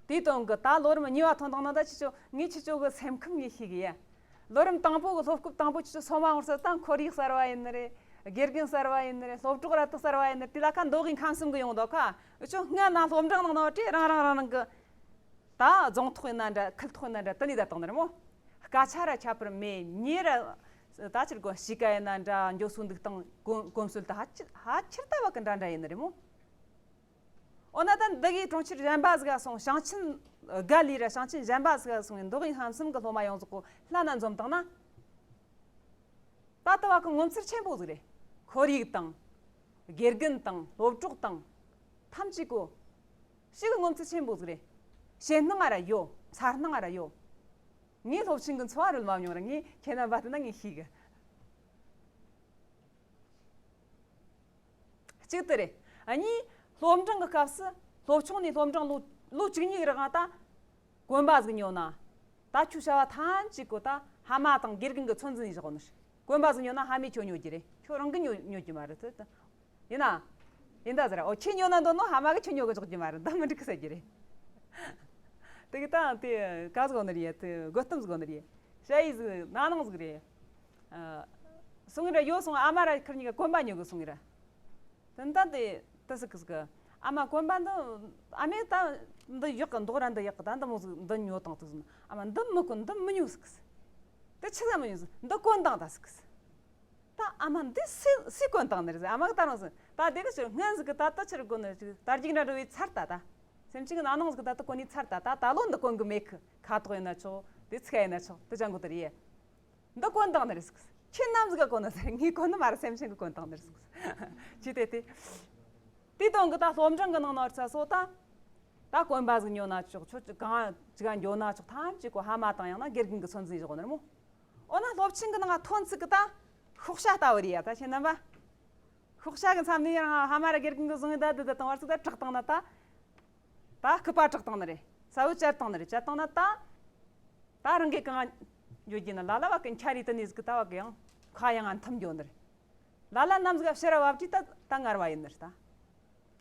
དེའི་དོན་གི་ད་ལོ་རིམ་གཉིས་པ་ཐོན་དང་ན། ད་ཁྱེད་ཚོ་ངས་ཁྱེད་ཚོ་གི་སེམས་ཁམས་ངས་ཤེས་གི་ཡ། ལོ་རིམ་དང་པོ་གི་སློབ་སྐབས་དང་པོ་ཁྱེད་ཚོ་སོ་མ་ངོར་ས་ད་ཁོར་ཡུག་གསར་བ་ཡིན་ནི་རེད། དགེ་རྒན་གསར་བ་ཡིན་ནི་རེད། སློབ་གྲོགས་ར་ཏི་གསར་བ་ཡིན་ནི་རེད། དེ་ལ་ཁ་མདོ་དབུས་ཁམས་གསུམ་གི་ཡོང་དོ་ཁ། འུ་ཆོ་སྔ་ན་སློབ་འབྲིང་ནང་ནོ་ཏེ་རང་རང་རང་རང་གི་ད་རྫོང་ཐོག་ཡིན་ན་འདྲ། ཁུལ་ཐོག་ཡིན་ན་འདྲ། དེ་ནས་ད་བཏང་ནི་རེད་མོ། སྐད་ཆ་ར་ཁྱད་པར་མེད། མྱི་ར་ད་ཕྱིར་གོ་གཤིས་ཀ་ཡིན་ན་འདྲ། འགྱོ་སོ་འདུག་སྟངས་གོམ་གོམས་སྲོལ་ད་ཧ་ཅི་ཧ་ཆེར་ད་བ་གི་འདྲ་འདྲ་ཡིན་ནི་རེད་མོ། འོ་ན་ད་འདི་གི་གྲོང་ཁྱེར་གཞན་པ་ཟིག་ག་སོང་། ཞིང་ཆེན་ག་ལས་ར་ཞིང་ཆེན་གཞན་པ་ཟིག་ག་སོང་ཡིན། མདོ་དབུས་ཁམས་གསུམ་གི་སློབ་མ་ཡོངས་རྫོགས་གོ་ལྷན་ན་འཛོམས་བཏང་ན། ད་ལྟ་བ་གི་ངོ་མཚར་ཆེན་པོ་ཟིག་རེད། ཁོར་ཡུག་དང་། དགེ་རྒན་དང་། སློབ་གྲོགས་དང་། ཐམས་ཅད་གོ་ཞིག་གི་ངོ་མཚར་ཆེན་པོ་ཟིག་རེད། ཞེད་སྣང་ང་ར་ཡོད། མཚར་སྣང་ང་ར་ཡོད། ངས་སློབ་ཆེན་གི་འཚོ་བ་རོལ་མ་མྱོང་ར་ངས་ཁྱེད་རྣམ་པ་དེ་ན་ངས་ཤེས་གི། གཅིག་དེ་རེད། གཉིས། སློབ་འབྲིང་གི་སྐབས་སུ་སློབ་ཆུང་ནས་སློབ་འབྲིང་ལོ་ལོ་བཅུ་གཉིས་རིང་ད་གོན་པ་ཟིག་ཉོ་ན། ད་ཁྱོད་བྱ་བ་ཐམས་ཅད་གོ་ད་ཕ་མ་དང་དགེ་རྒན་གི་ཚོད་འཛིན་ནས་བཞག་ནི། གོན་པ་ཟིག་ཉོ་ན་ཕ་མས་ཁྱོད་ཉོ་རྒྱུ་རེད། ཁྱོད་རང་གིས་ཉོ་ཉོ་རྒྱུ་མ་རེད་དེ། ཡིན་ན། ཡིན་ད་ཟེར། འོ་ཁྱོས་ཉོ་ན་འདོད་ནོ་ཕ་མ་གིས་ཁྱོད་ཉོ་གི་འཇོག་རྒྱུ་མ་རེད། ད་མི་འགྲིག་གི་ཟེར་རྒྱུ་རེད། དེ་གི་ད་དེ་ག་ཟིག་ནི་རེད། དེ་དགོད་གཏམ་ཟིག་ནི་རེད། ཞ་ཡི་ཟིག་ན་ནིང་ཟིག་རེད། ཨ། སོང་ངི་ར་ཡོད་སོང་། ཨ་མ་ར་ཁིར་གཉིས་ཀ་གོན་པ་ཉོ་གི་སོང་ངི་ར། དེ་ད་དེ་དེ་ཟིག་གི་ཟིག་གི། ཨ་མ་གོན་པ་འདི། ཨ་མས་ད་འདི་ཡག་གི། མདོག་ར་འདི་ཡག་གི། ད་འདི་མོ་ཟིག་འདི་ཉོ་དང་དུ་ཟིན། ཨ་མ་འདི་མི་གོན། འདི་མི་ཉོ་ཟིག་གི། དེ་ཆི་ཟིག་མི་ཉོ་ཟིག། འདི་གོན་དང་ད་ཟིག་གི། ད་ཨ་མ་འདི་སུས་སུས་གོན་དང་ནི་རེད་ཟེར། ཨ་མ་གིས་ད་རུང་ཟེར། ད་དེ་གི་ཕྱིར་སྔོན་ཟིག་གི་ད་ད་ཕྱིར་གོན་ནི་ཅིག་དར་རྒྱུག་འདྲ་འགྲོ་བའི་ཚར་ད་ད། སེམས་ཅན་གི་ན་ནིང་ཟིག་གི་ད་ད་གོན་ནི་ཚར་ད་ད། ད་ལོ་འདི་གོན་གི་མེད་གི། ཁ་དོག་ཡིན་ན་ཆོག། དེ་ཚིག་ཡིན་ན་ཆོག། དེ་ཅང་གོ་དེ་རེད། འདི་གོན་དང་ནི་རེད་ཟིག། ཁྱེད་ནམ་ཟིག་ག་གོན་ནི་ཟེར། ངས་གོན་ནི་མ་རེད། སེམས་ཅན་གིས་གོན་དང་ནི་རེད་ཟིག། ཅི་དེ་དེ། དེའི་དོན་གི་ད་སློབ་འབྲིང་གི་ནང་ན་ཚ་སོ་ད། ད་གོན་པ་ཟིག་ཉོ་ན་ཆོག། ཁྱོད་གང་ཅི་ག་འགྱོ་ན་ཆོག། ཐམས་ཅད་གོ་ཕ་མ་དང་ཡང་ན་དགེ་རྒན་གི་ཚོད་འཛིན་བཞག་ནི་རེད་མོ། འོ་ན་སློབ་ཆེན་གི་ནང་ཐོན་ཚིག་གི་ད་ཤོག་བྱ་ལྟ་བུ་རེད་ཡ། ད་ཁྱེད་རྣམ་པ། ཤོག་བྱ་གི་མཚམས་ནས་ཡང་ཕ་མ་ར་དགེ་རྒན་གི་བཟུང་ཡི་ད་དེ་ད་དང་བར་ཚིག་ད་དྲག་བཏང་ན་ད། ད་སྐུད་པ་དྲག་བཏང་ནི་རེད། ས་བོ་བཅད་བཏང་ནི་རེད། བཅད་བཏང་ན་ད། ད་རང་གིས་གང་འགྱོ་རྒྱུ་ན། ལ་ལ་བ་གི་འཁྱར་རེ་དེ་ནས་ཟིག་གི་ད་བ་གི་ཡང་ཁ་ཡང་ང་འཐམ་འགྱོ་ནི་རེད། ལ་ལ་ནམ་ཟིག་ག་ཕྱིར་ར་བབས་དུས་ད་ད་ངར་བ་ཡིན་ནི་རེད་ད།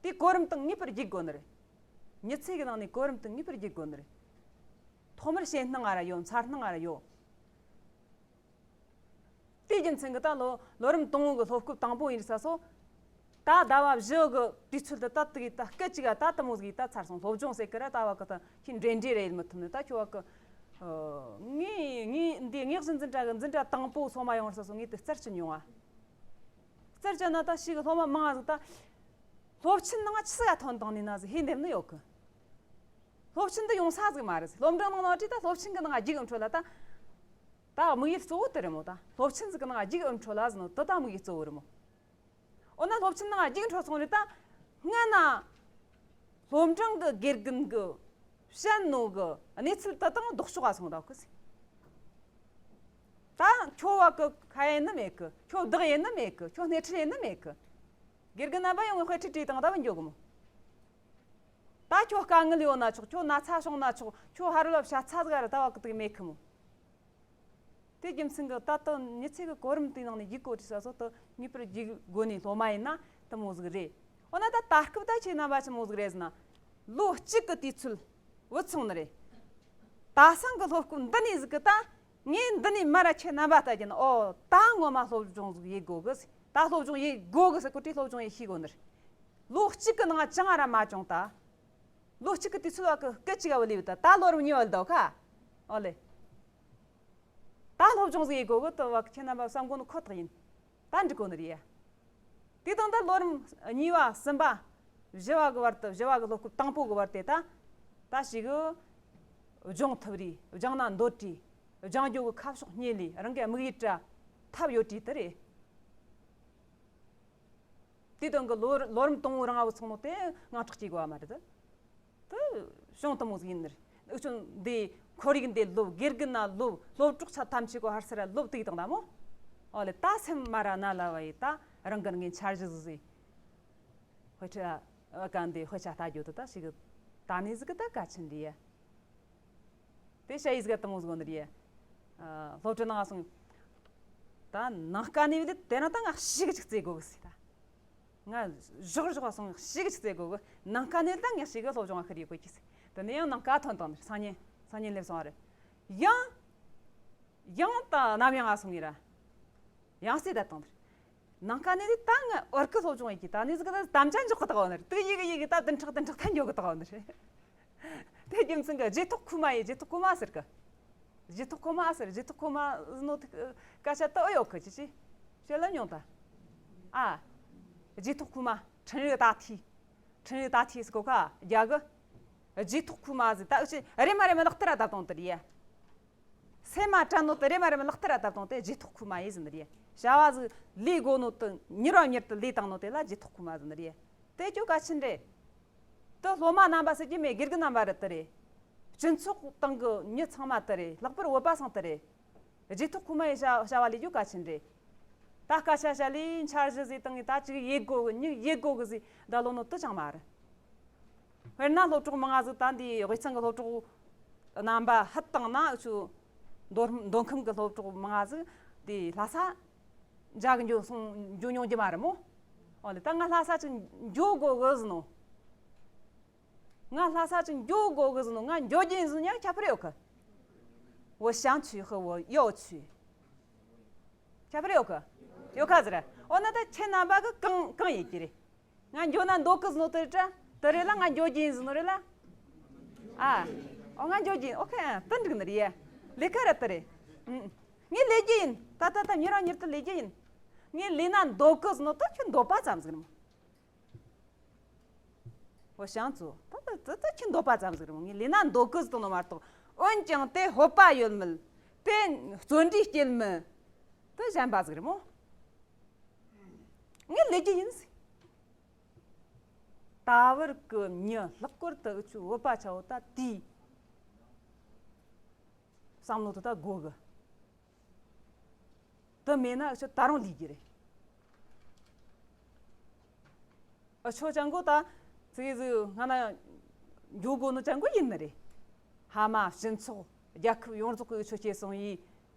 དེ་གོ་རིམ་དང་ངེས་པར་བརྒྱུད་དགོས་ནི་རེད། མྱི་ཚེ་གི་ནང་ནས་གོ་རིམ་དང་ངེས་པར་བརྒྱུད་དགོས་ནི་རེད། ཐོག་མར་ཞེད་སྣང་ང་ར་ཡོད། མཚར་སྣང་ང་ར་ཡོད། དེའི་རྒྱུ་མཚན་གི་ད་ལོ་ལོ་རིམ་དང་པོ་གི་སློབ་སྐབས་དང་པོ་ཡིན་ས་སོ། ད་ཟླ་བ་བཞི་གི་དུས་ཚོད་དུ་ད་དེ་གི་ད་སྐད་ཅིག་ག་ད་དེ་མོ་ཟིག་ད་ཚར་སོང་། སློབ་སྦྱོང་ཟེར་གི་ར་ད་བ་གི་ད་ཁྱི་འདྲེ་འདྲེ་རེད་མི་ཐུབ་ནི། ད་ཁྱོད་བ་གི་ངས་ངས་འདི་དངོས་གཞི་འཛིན་གྲྭ་གི་འཛིན་གྲྭ་དང་པོ་སོ་མ་ཡོང་ས་སོ་ངས་དེ་རྩར་ཅི་མྱོང་ང་། རྩར་ཅི་ན་ད་ཞིག་གི་སློབ་མ་མང་ང་ཟིག་ད་སློབ་ཆེན་ནང་ཆི་ཟིག་ཐོན་བཏང་ནི་ན་ཟིག་ཧེ་འདེམས་ནི་ཡོད་གི། སློབ་ཆེན་འདི་ཡོང་ས་ཟིག་མ་རེད། སློབ་འབྲིང་ནང་ན་བྲིས་ད་སློབ་ཆེན་གི་ནང་རྒྱུགས་འཕྲོད་ལ་ད། ད་དམིགས་ཡུལ་གཙོ་བོ་དེ་རེད་མོ། ད་སློབ་ཆེན་ཟིག་གི་ནང་རྒྱུགས་འཕྲོད་ལ་ཟེར་ནོ་དེ་ད་དམིགས་ཡུལ་གཙོ་བོ་རེད་མོ། འོ་ན་སློབ་ཆེན་ནང་རྒྱུགས་འཕྲོད་སོང་རེད་ད། སྔ་ན་སློབ་འབྲིང་གི་དགེ་རྒན་གི་ བཤད་ནོ་གི་གནས་ཚུལ་དེ་དང་ལྡོག་ཕྱོགས་ག་སོང་ད་གི་ཟེར། ད་ཁྱོད་བ་གི་ཁ་ཡེ་ནི་མེད་གི། ཁྱོད་བདག་ཡེ་ནི་མེད་གི། ཁྱོད་སྣེ་ཁྲིད་ཡེ་ནི་མེད་གི། དགེ་རྒན་རྣམ་པ་ཡོང་ངས་དཔེ་ཁྲིད་ཁྲིད་དང་ད་བུད་འགྱོ་གི་མོ། ད་ཁྱོད་དཀའ་ངལ་ཡོད་ན་ཆོག། ཁྱོད་ན་ཚ་བྱུང་ན་ཆོག། ཁྱོད་ཧ་རུ་ལ་བཤད་ཚ་ཟིག་ར་ད་བ་གི་དེ་མེད་གི་མོ། དེ་རྒྱུ་མཚན་གྱིས་ད་ལྟ་མྱི་ཚེ་གི་གོ་རིམ་དེའི་ནང་ནས་ཡིག་གོ་དུས་ས་སོ་དུ་ངེས་པར་ཡིག་དགོས་ནི་སློབ་མ་ཡིན་ན་དེ་མོ་ཟིག་རེད། འོ་ན་ད་ད་སྐབས་ད་ཁྱེད་རྣམ་པ་ཆི་མོ་ཟིག་རེད་ཟེར་ན། ལོ་གཅིག་གི་དུས་ཚོད་བུད་སོང་ནི་རེད། ད་སང་གི་སློབ་སྐབས་འདི་ནས་ཟིག་གི་ད་ངས་འདི་ནས་མར་ར་ཁྱེད་རྣམ་པ་ལྟ་རྒྱུ་ན། ཨོ་ད་ངོ་མ་སློབ་སྦྱོང་ཟིག་ཡེད་དགོ་གི་ཟེར། ད་སློབ་སྦྱོང་ཡེད་དགོ་གི་ཟེར་གོ་དུས་སློབ་སྦྱོང་ཡེད་ཤེས་དགོ་ནི་རེད། ལོ་གཅིག་གི་ནང་ཅང་ར་མ་བྱུང་ད། ལོ་གཅིག་གི་དུས་ཚོད་བ་གི་སྐད་ཅིག་ག་བུད་ལས་བུད་ད། ད་ལོ་རིམ་གཉིས་བུད་ད་ཁ། ཨོ་ལེ། ད་སློབ་སྦྱོང་ཟིག་ཡེད་དགོ་གི་དུ་བ་ཁྱེད་རྣམ་པ་བསམ་གོ་ནི་ཁོ་ཐག་ཡིན། ད་འགྲིག་གོ་ནི་རེད་ཡ། དེ་དང་ད་ལོ་རིམ་གཉིས་པ་གསུམ་པ་བཞི་བ་གི་བར་དུ། བཞི་བ་གི་སློབ་སྐབས་དང་པོ་གི་བར་དེ་ད་ད་ཞིག་གི་སྦྱོང་ཐུབ་རེད། སྦྱང་ན་འདོད་རེད། སྦྱང་རྒྱུ་གི་ཁ་ཕྱོགས་རྙེད་ལེ། རང་གི་དམིགས་ཡུལ་དྲ་ཐབས་ཡོད་རེད་དེ་རེད། དེ་དོན་གི་ལོ་ལོ་རིམ་དང་པོ་རང་ང་བུད་སོང་ནོ་དེ་དངངས་སྐྲག་སྐྱེ་དགོས་པ་མ་རེད། དེ་བྱུང་དེ་མོ་ཟིག་ཡིན་ནི་རེད། འུ་ཆོ་འདི་ཁོར་ཡུག་འདི་སློབ། དགེ་རྒན་ན་སློབ། སློབ་གྲོགས་ཚ་ཐམས་ཅད་གོ་ཧར་སར་སློབ་དེ་དང་ད་མོ། ཨོ་ལེ། ད་སེམས་མ་ར་ན་ལ་བ་ཡི་ད་རང་གི་ངའི་འཆར་གཞི་ཟིག་ཟིག། དཔེ་ཆ་ཨ་ག་འདི་དཔེ་ཆ་ལྟ་རྒྱུ་དེ་ད་ཞིག་གི་ད་ནི་ཟིག་གི་ད་གལ་ཆེན་རེད་ཡ། དེ་ཤ་ཡིས་ག་དང་བོ་ཟིག་ནི་རེད། ཨ། སློབ་གྲྭ་ནང་སོང་། ད་ནང་ཀ་ནས་བུད་དེ་ན་ད་ང་ཞིག་ཅིག་རྩེ་དགོ་གི་ཟེར་ད། ང་ཞོག་ཞོག་སོང་ཞིག་ཅིག་རྩེ་དགོ་གི། ནང་ཀ་ནས་ད་ང་ཞིག་གི་སློབ་སྦྱོང་ང་ཁུར་ཡོད་གོ་གི་ཟེར། དེ་ནས་ཡང་ནང་ཀ་ཐོན་དང་ནི་སང་ཉིན་སང་ཉིན་སླེབས་སོང་བ་རེད། ཡང་ཡང་ད་ནམ་ཡང་ང་སོང་ངེ་ར། ཡང་སེ་ད་དང་དེར། ནང་ཀ་ནས་རེད་ད་ང་བར་སྐུ་སློབ་སྦྱོང་ཡེད་ཀྱི་ད་ནི་ཟིག་ད་དམ་བཅའ་འཇོག་གི་དགའ་བ་ནི་རེད། དུ་ཡི་གི་ཡི་གི་ད་བདུན་ཕྲག་བདུན་ཕྲག་ཐན་འཇོག་གི་དགའ་བ་ནི་རེད། དེ་རྒྱུ་མཚན་གི་རྗེས་ཐོག་ཁུ་མ་ཡི། རྗེས་ཐོག་ཁུ་མ་ཟེར་གི། རྗེས་ཐོག་ཁུ་མ་ཟེར། རྗེས་ཐོག་ཁུ་མ་ཟེར་ནོ་དེ་སྐད་ཆ་དུ་ཨེ་ཡོད་གི་ཅི་ཅི། བཤད་ལ་མྱོང་ད། ཨ། རྗེས་ཐོག་ཁུ་མ། ཁྲིན་རི་ད་ཐི། ཁྲིན་རི་ད་ཐི་ཟེར་གོ་ཁ་རྒྱ་གི། རྗེས་ཐོག་ཁུ་མ་ཟེར་ད་འུ་ཆོ་རེ་མ་རེ་མ་ལག་ཏི་ར་ད་དང་དུ་རེད་ཡ། སེམས་མ་དྲན་ནོ་དེ་རེ་མ་རེ་མ་ལག་ཏི་ར་ད་བཏང་དེ་རྗེས་ཐོག་ཁུ་མ་ཡེ་ཟེར་ནི་རེད། བྱ་བ་ཟིག་ལས་དགོ་ནོ་དེ་མྱུར་བ་མྱུར་དུ་ལས་བཏང་ནོ་དེ་ལ་རྗེས་ཐོག་ཁུ་མ་ཟེར་ནི་རེད། དེ་ཁྱོད་གལ་ཆེན་རེད། དེ་སློབ་མ་རྣམ་པ་ཟེར་གྱི་མེད། དགེ་རྒན་རྣམ་པ་རེད་དེ་རེད། སྤྱི་ཚོགས་སྟེང་གི་མྱི་ཚང་མ་དེ་རེད། ལྷག་པར་བོད་པ་ཚང་དེ་རེད། རྗེས་ཐོག་ཁུ་མ་ཡེ་བྱ་བྱ་བ་ལས་རྒྱུ་གལ་ཆེན་རེད། ད་སྐད་ཆ་བཤད་ལས་འཆར་གཞི་ཟིག་བཏང་ངས་ད་ཅིག་ཡེ་དགོ་གི། མྱི་ཡེ་དགོ་གི་ཟིག་ད་ལོ་ནོ་དེ་ཅང་མ་རེད། དཔེར་ན་སློབ་གྲོགས་མང་ང་ཟིག་ད་འདི་དབུས་གཙང་གི་སློབ་གྲོགས་རྣམ་པ་ཧད་བཏང་ན། འུ་ཆོ་མདོ་མདོ་ཁམས་གི་སློབ་གྲོགས་མང་ང་ཟིག་འདི་ལྷ་ས་མཇལ་གི་འགྱོ་སོང་འགྱོ་མྱོང་རྒྱུ་མ་རེད་མོ། ཨོ་ལེ། ད་ང་ལྷ་ས་ཅིག་འགྱོ་དགོ་གི་ཟེར་ནོ། ང་ལྷ་ས་ཅིག་འགྱོ་དགོ་གི་ཟེར་ནོ། ང་འགྱོ་རྒྱུ་ཡིན་ཟེར་ནོ་ཡང་ཁྱད་པར་ཡོད་གི། 我想去和我要去། ཁྱད་པར་ཡོད་གི། ཡོད་ཁ་ཟེར། འོ་ན་ད་ཁྱེད་རྣམ་པ་གི་གང་གང་ཡེད་ཀྱི་རེད། ང་འགྱོ་ན་འདོད་གི་ཟེར་ནོ་དེ་རེད་དྲ། དེ་རེད་ལ། ང་འགྱོ་རྒྱུ་ཡིན་ཟེར་ནོ་རེད་ལ། ཨ། ཨོ་ང་འགྱོ་རྒྱུ་ཡིན། ཨོ་ཁེ། ཨ། དེ་འགྲིག་ནི་རེད་ཡ། ལས་ཀ་ར་དེ་རེད། ཨུ། ངས་ལས་རྒྱུ་ཡིན། ད་ད་ད་མྱུར་ར་མྱུར་དུ་ལས་རྒྱུ་ཡིན། ངས་ལས་ན་འདོད་གི་ཟེར་ནོ་ད་ཁྱོད་འདོད་པ་ཙམ་ཟིག་རེད་མོ། 我想做། ད་ད་ད་ད་ཁྱོད་འདོད་པ་ཙམ་ཟིག་རེད་མོ། ངས་ལས་ན་འདོད་གི་ཟེར་ནོ་མ་གཏོགས། འོན་ཀྱང་དེ་སྤོབས་པ་ཡོད་མེད། དཔེ་བརྩོན་འགྲུས་སྐྱེད་མེད། དེ་གཞན་པ་ཟིག་རེད་མོ། ངས་ལས་རྒྱུ་ཡིན་ཟེར། ད་བར་གི་མྱི་ལྷག་པར་དུ་འུ་ཆོ་བོད་པ་ཆ་བོ་ད་དེའི་བསམ་བློ་དེ་ད་དགོ་གི། དེ་མེད་ན་འུ་ཆོ་ད་རུང་ལུས་རྒྱུ་རེད། འུ་ཆོ་ཅང་གོ་ད་ཙིག་གེ་ཟིག་སྔ་ན་འགྱོ་དགོ་ནི་ཅང་གོ་ཡིན་ནི་རེད། ཕ་མ་སྤྱི་ཚོགས་རྒྱལ་ཁབ་ཡོངས་རྫོགས་གི་འུ་ཆོ་སྐྱེས་སོང་ཡི་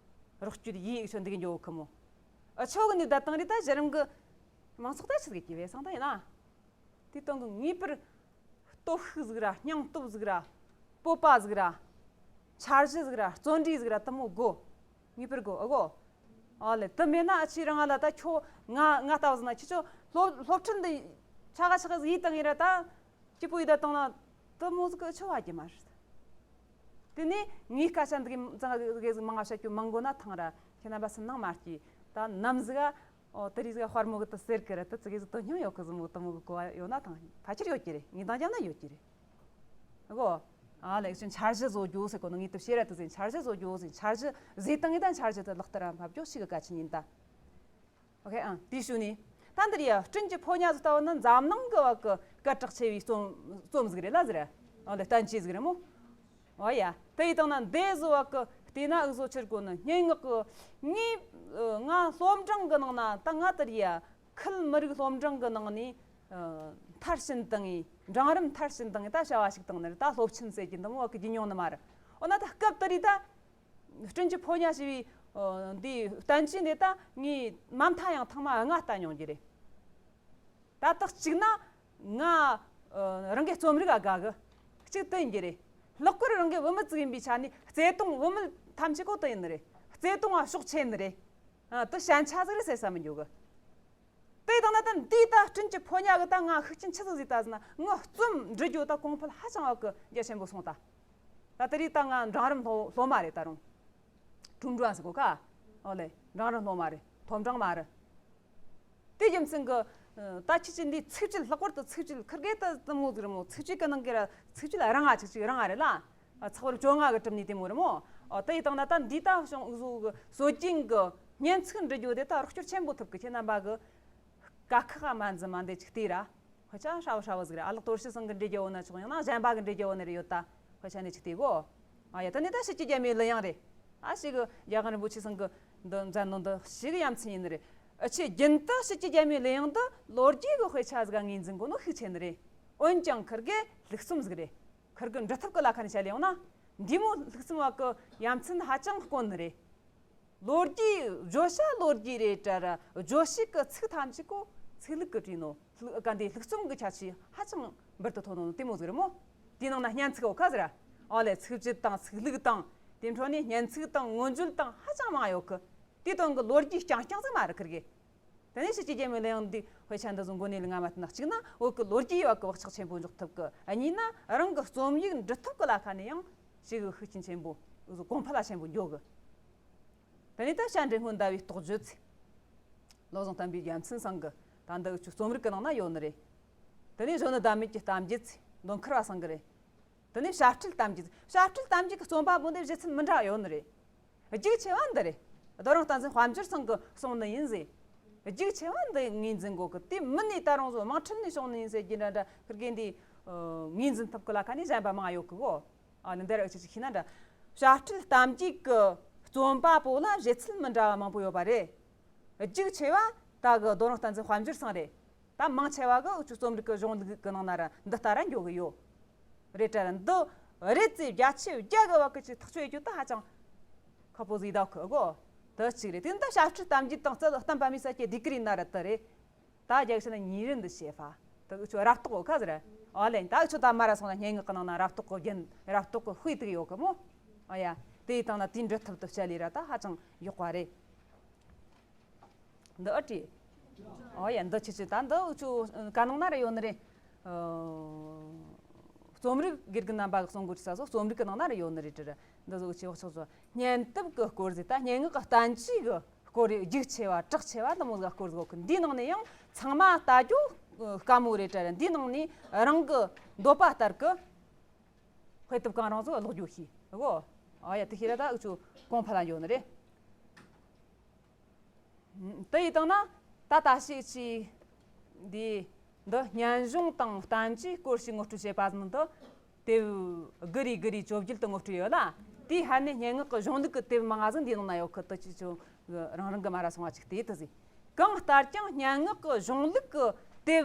རོགས་སྐྱོར་ཡིས་འུ་ཆོ་འདི་གི་འགྱོ་གི་མོ། འུ་ཆོ་གི་ནི་ད་དང་རེད། ད་གཞི་རིམ་གི་མང་ཚོགས་ད་ཆི་ཟིག་གི་བས་སང་ད་ཡིན་ན། དེ་དང་གི་ངེས་པར་སྟོབས་ཤུགས་ཟིག་ར། སྙིང་སྟོབས་ཟིག་ར། སྤོབས་པ་ཟིག་ར། འཆར་གཞི་ཟིག་ར། བརྩོན་འགྲུས་ཟིག་ར། དེ་མོ་དགོ། ངེས་པར་དགོ། ཨ་གོ། ཨ་ལེ། དེ་མེད་ན་འུ་ཆོ་རང་ང་ལ་ད་ཁྱོད་ང་ང་ལྟ་བུ་ཟིག་ན་ཁྱེད་ཆོ་སློབ་སློབ་ཁྲིད་འདི་ཆ་ག་ཆ་ག་ཟིག་ཡིད་བཏང་ཡིན་ར་ད། སྐྱིད་པོ་ཡིད་ད་བཏང་ན་དེ་མོ་ཟིག་གི་འུ་ཆོ་བ་རྒྱུ་མ་རེད། དེ་ནས་ངའི་སྐད་ཆ་འདི་གི་ཙང་གི་ཟིག་མང་ང་བཤད་རྒྱུ་མང་གོ་ན་ཐང་ར། ཁྱེད་རྣམ་པ་སུན་སྣང་མ་སྐྱེ། ད་ནམ་ཟིག་ག་ཨོ་དེ་རིགས་ཟིག་དཔར་མོ་གི་དུ་ཟེར་གི་ར། དུ་ཙི་གེ་ཟིག་དོན་སྙིང་ཡོད་གི་ཟིག་མོ་དུ་མོ་གི་གོ་བ་ཡོད་ན་ཐང་ཕལ་ཆེར་ཡོད་ཀྱི་རེད། ངས་འདང་རྒྱབ་ན་ཡོད་ཀྱི་རེད། ཨ་གོ། ཨ་ལེ། ཁྱོད་འཆར་གཞི་བཟོ་རྒྱུ་ཟེར་གོ་ནོ། ངས་དུ་བཤད་ར་དུ་ཟེར། འཆར་གཞི་བཟོ་རྒྱུ་ཟེར། འཆར་གཞི་ཟེར་བཏང་ངས་ད་འཆར་གཞི་དུ་ལག་བསྟར་ར་འབབ་རྒྱུ་ཞིག་གི་གལ་ཆེན་ཡིན་ད། ཨོ་ཁེ། ཨ། དེའི་ཤུལ་ནས་ད་འདིར་ཡ་སྤྲིན་གྱི་ཕོ་ཉ་ཟིག་ལྟ་བུ་ནི་འཛམ་གླིང་གི་བ་གི་སྐད་གྲགས་ཆེ་བའི་རྩོམ་རྩོམ་ཟིག་རེད་ལ་ཟེར། ཨོ་ལེ། བསྟན་བཅོས་ཟིག་རེད་མོ། ཨོ་ཡ། དེ་ཡི་སྟེང་ན་འདི་བཟོ་བ་གི་བལྟས་ན་འུ་ཟོ་ཆི་གོ་ནི། སྙན་ངག་གི་ངས་ཨ་ང་སློབ་འབྲིང་གི་ནང་ན་ད་ང་དེ་རེད་ཡ། ཁུལ་མི་རིགས་སློབ་འབྲིང་གི་ནང་ནས་ཨ་མཐར་ཕྱིན་བཏང་ངས། འབྲིང་རིམ་མཐར་ཕྱིན་བཏང་ངས་ད་བྱ་བ་ཞིག་བཏང་ནི་རེད། ད་སློབ་ཆེན་ཟེར་གྱི་འདི་མོ་བ་གི་རྒྱུ་མྱོང་ནི་མ་རེད། འོ་ན་ད་སྐབས་དེ་རེད་ད། སྤྲིན་གྱི་ཕོ་ཉ་ཞེས་པའི་ཨ་འདིའི་བསྟན་བཅོས་འདི་ད་ངས་མ་མཐའ་ཡང་ཐེངས་མ་ལྔ་ལྟ་མྱོང་རྒྱུ་རེད། ད་ལྟ་གཅིག་ན་ང་ཨ་རང་གི་རྩོམ་རིག་ག་དགའ་གི། གཅིག་དེ་ཡིན་རྒྱུ་རེད། ལྷག་པར་རང་གི་བུད་མེད་ཅིག་ཡིན་པའི་ཆ་ནས་བརྩེ་དུང་བུད་མེད་ཐམས་ཅད་གོ་དེ་ཡིན་ནི་རེད། བརྩེ་དུང་ང་ཕྱོགས་ཆེ་ནི་རེད། ཨ་དེ་ཞན་ཆ་ཟིག་རེད་ཟེར་ས་མི་འགྱོ་གི། དེ་དང་ན་ད་འདིའི་ད་སྤྲིན་གྱི་ཕོ་ཉ་གི་ད་ང་ཤུགས་རྐྱེན་ཆི་ཟིག་ཟིག་ད་ཟེར་ན། ངའི་རྩོམ་འབྲི་རྒྱུ་ད་གོང་འཕེལ་ཧ་ཅང་བ་གི་རྒྱ་ཆེན་པོ་སོང་ད། ད་དེ་རིང་ད་ང་འབྲིང་རིམ་སློབ་སློབ་མ་རེད་ད་རུང་། ཀྲུང་ཀྲུང་ཟེར་གོ་ཁ། ཨོ་ལེ། འབྲིང་རིམ་སློབ་མ་རེད། མཐོ་འབྲིང་མ་རེད། དེ་རྒྱུ་མཚན་གི་ཨ་ད་ཁྱེད་ཀྱི་འདི་ཚིགས་བཅད། ལྷག་པར་དུ་ཚིགས་བཅད་ཁིར་གེ་ད་དེ་མོ་ཟིག་རེད་མོ། ཚིགས་བཅད་གི་ནང་གི་ར་ཚིགས་བཅད་རང་ང་ཅིག་ཅིག་རང་ང་རེད་ལ། ཨ་ཚེག་བར་བཅོ་ལྔ་གི་གྲུབ་ནས་དེ་མོ་རེད་མོ། ཨ་དེ་ཡི་སྟེང་ན་ད་འདི་ད་བྱུང་འུ་ཟོ་གི་སྲོལ་རྒྱུན་གི་སྙན་ཚིག་འབྲི་རྒྱུ་དེ་ད་རོགས་སྐྱོར་ཆེན་པོ་ཐུབ་གི། ཁྱེད་རྣམ་པ་གི་དཀའ་ཁག་མ་འཛིན་མ་འདི་ཅིག་ལྟོས་ར། དཔེ་ཆ་ཧྲ་བོ་ཧྲ་བོ་ཟིག་རེད། ཨ་ལགས་དོར་ཞི་ཚང་གི་འབྲི་རྒྱུ་བོ་ན་ཆོག་ཡང་ན་གཞན་པ་གི་འབྲི་རྒྱུ་བོ་ནི་རེ་ཡོད་ད། དཔེ་ཆ་ནི་ཅིག་ལྟོས་གོ། ཨ་ཡ། ད་ནི་ད་ཕྱི་སྐྱིད་རྒྱལ་མོའི་གླུ་དབྱངས་རེད། ཨ་ཞིག་གི་རྒྱལ་དབང་རིན་པོ་ཆེ་ཚང་གི་འདི་མཛད་ནོ་འདི་ཞིག་གི་ཡ་མཚན་ཡིན་ནི་རེད། ཨ་ཆེ་རྒྱུན་དུ་ཕྱི་སྐྱིད་རྒྱལ་མོའི་གླུ་དབྱངས་འདི་ལོ་རྒྱུས་གི་དཔེ་ཆ་ཟིག་ངོས་འཛིན་གོ་ནོ་ཤུགས་ཆེ་ནི་རེད། འོན་ཀྱང་ཁིར་གི་ལྷུག་རྩོམ་ཟིག་རེད། ཁིར་གི་འབྲི་ཐབས་གི་ལ་ཁ་ནས་བཤད་ལེ་ཡོང་ན། འདི་མོ་ལྷུག་རྩོམ་བ་གི་ཡ་མཚན་ཧ་ཅང་དཀོན་ནི་རེད། ལོ་རྒྱུས། བརྗོད་བྱ་ལོ་རྒྱུས་རེད་དྲ་ར། རྗོད་བྱེད་ཀྱི་ཚིག་ཐམས་ཅད་ཀོ་ཚིག་ལྷུག་གི་བྲིས་ནོ། ལྷུག་ག་འདི་ལྷུག་རྩོམ་གྱི་ཁྱད་ཆོས་ཧ་ཅང་འབུར་དུ་ཐོན་ནོ་དེ་མོ་ཟིག་རེད་མོ། དེའི་ནང་ན་སྙན་ཚིག་འོ་ཁ་ཟེར་ར། ཨོ་ལེ། ཚིགས་བཅད་དང་ཚིག་ལྷུག་དང་། དེ་འཕྲོ་ནས་སྙན་ཚིག་དང་མངོན་བརྗོད་དང་ཧ་ཅང་མང་ཡོད་གི། དེ་དོན་གི་ལོ་རྒྱུས་རྐྱང་རྐྱང་ཟིག་མ་རེད་ཁིར་གི། དེ་ནས་ཕྱི་སྐྱིད་རྒྱལ་མོའི་གླུ་དབྱངས་འདི་དཔེ་ཆ་འདི་ཚོ་མགོ་ནས་ལ་ང་མ་བསྟན་ན། གཅིག་ན་བོད་ཀྱི་ལོ་རྒྱུས་བ་གི་བག་ཆགས་ཆེན་པོ་འཇོག་ཐུབ་གི། གཉིས་ན་རང་གི་རྩོམ་ཡིག་འབྲི་ཐབས་གི་ལ་ཁ་ནས་ཡང་ཞིག་གི་ཤུགས་རྐྱེན་ཆེན་པོ། གོང་འཕེལ་ལ་ཆེན་པོ་འགྱོ་གི། དེ་ནས་ད་བྱ་འབྲི་སྔོན་ཟླ་བའི་རྟོགས་བརྗོད་ཚེ། བློ་བཟང་བསྟན་པའི་རྒྱལ་མཚན་ཚང་གི་ད་འདི་འུ་ཆོ་རྩོམ་རིག་གི་ནང་ན་ཡོད་ནི་རེད། དེ་ནས་གཞོན་ནུ་ཟླ་མེད་ཀྱི་གཏམ་རྒྱུད་ཚེ། མདོ་མཁར་བ་ཚང་གི་རེད། དེ་ནས་བྱ་སྤྲེལ་གཏམ་རྒྱུད། བྱ་སྤྲེལ་གཏམ་རྒྱུད་ཀྱི་རྩོམ་པ་པོ་འདི་བཞེད་ཚུལ་མི་འདྲ་ཡོད་ནི་རེད། རྒྱུགས་ཆེ་བ་འདི་རེད། རྡོ་རིང་བསྟན་འཛིན་དཔལ་འབྱོར་ཚང་གི་གསུང་ནི་ཡིན་ཟེར། རྒྱུགས་ཆེ་བ་འདི་ངོས་འཛིན་དགོས་གི། དེ་མིན་ནས་ད་རུང་བཟོ་དམངས་ཁྲོད་ནས་བྱུང་ནི་ཡིན་ཟེར་རྒྱུ་འདྲ་འདྲ་ཁིར་གི་འདི་ངོས་འཛིན་ཐུབ་གི་ལ་ཁ་ནས་གཞན་པ་མང་ཡོད་གི་གོ། ཨ་ནི་འདི་ར་ཅི་ཞིག་ཤེས་ན་འདྲ། བྱ་སྤྲེལ་གཏམ་རྒྱུད་ཀྱི་རྩོམ་པ་པོ་ལ་བཞེད་ཚུལ་མི་འདྲ་བ་མང་པོ་ཡོད་པ་རེད། རྒྱུགས་ཆེ་བ་ད་གི་རྡོ་རིང་བསྟན་འཛིན་དཔལ་འབྱོར་ཚང་རེད། ད་མང་ཆེ་བ་གི་འུ་ཆོ་རྩོམ་རིག་གི་གཞུང་ལུགས་གི་ནང་ན་ར་འདི་ལྟ་ར་འགྱོ་གི་ཡོད། རེད་དྲ་ར་འདི་རེད་ཙེ་བརྒྱ་ཆ་བརྒྱ་གི་བ་གི་ཅིག་ཐག་གཅོད་རྒྱུ་ད་ཧ་ཅང་ཁག་པོ་ཟིག་ད་གི་གོ། དེ་གཅིག་རེད། དེ་ད་བྱ་སྤྲེལ་གཏམ་རྒྱུད་དང་རྩ་གཏམ་པ་མི་ས་ཀྱི་སྡེ་ཁུལ་ཡིན་ན་ར་དེ་རེད། ད་རྒྱ་གཞི་ན་ཉིན་རེ་འདི་བྱེད་ཕ། ད་འུ་ཆོ་རབ་རྟོག་གོ་ཁ་ཟེར། ཨོ་ལེ། ད་འུ་ཆོ་ད་མ་ར་སོང་ན་སྙན་ངག་གི་ནང་ན་རབ་རྟོག་གི་རྒྱན། རབ་རྟོག་གི་དཔེ་དེ་ཡོད་གི་མོ། ཨོ་ཡ། དེའི་སྟེང་ན་དེའི་འབྲི་ཐབས་དེ་བཤད་ལས་ར་ད་ཧ་ཅང་ཡག་པ་རེད། འདི་ཨེ་བྲིས། ཨོ་ཡ། འདི་ཆི་ཆི་ད་འདི་འུ་ཆོ་ག་ནང་ན་ར་ཡོད་ནི་རེད། ཨ་རྩོམ་རིག་དགེ་རྒན་རྣམ་པ་གི་གསུང་གོ་ཅི་ས་སོ། རྩོམ་རིག་གི་ནང་ན་ར་ཡོད་ནི་རེད་དྲ་ར། འདི་ཟོ་ཆི་བག་ཆགས་ཟོ། སྙན་དེབ་གི་སྐོར་ཟིག་ད་སྙན་ངག་གི་བསྟན་བཅོས་གི་སྐོར་རེད། རྒྱུགས་ཆེ་བ་གྲགས་ཆེ་བ་འདི་མོ་ཟིག་སྐོར་ཟིག་གི། འདིའི་ནང་ནས་ཡང་ཚང་མ་ལྟ་རྒྱུ་དཀའ་མོ་རེད་དྲ་ར། འདིའི་ནང་ནས་རང་གི་འདོད་པ་ལྟར་གི་དཔེ་དེབ་གང་རུང་ཟིག་ཀློག་རྒྱུ་ཤེས་གོ། ཨ་ཡ། དེ་ཤེས་ར་ད་འུ་ཆོ་གོང་འཕེལ་ལ་འགྱོ་ནི་རེད། དེ་ཡི་སྟེང་ན་ད་ལྟ་ཞིག་ཅིག་འདི་འདི་སྙན་གཞུང་དང་བསྟན་བཅོས་སྐོར་ཞིག་ངོ་སྤྲོད་བྱེད་པ་ཟིན་དུ། དེབ་དགུ་རེ་དགུ་རེ་བཅོ་བརྒྱད་དུ་ངོ་སྤྲོད་ཡོད་ལ། དེའི་ཧ་ནས་སྙན་ངག་གི་གཞུང་ལུགས་ཀྱི་དེབ་མང་ང་ཟིག་འདིའི་ནང་ན་ཡོད་གི། དེ་ཅི་ཅོ་རང་རང་གི་མ་ར་སོང་བ་ཅིག་དེ་དུ་ཟིག། གང་ལྟར་ཀྱང་སྙན་ངག་གི་གཞུང་ལུགས་ཀྱི་དེབ་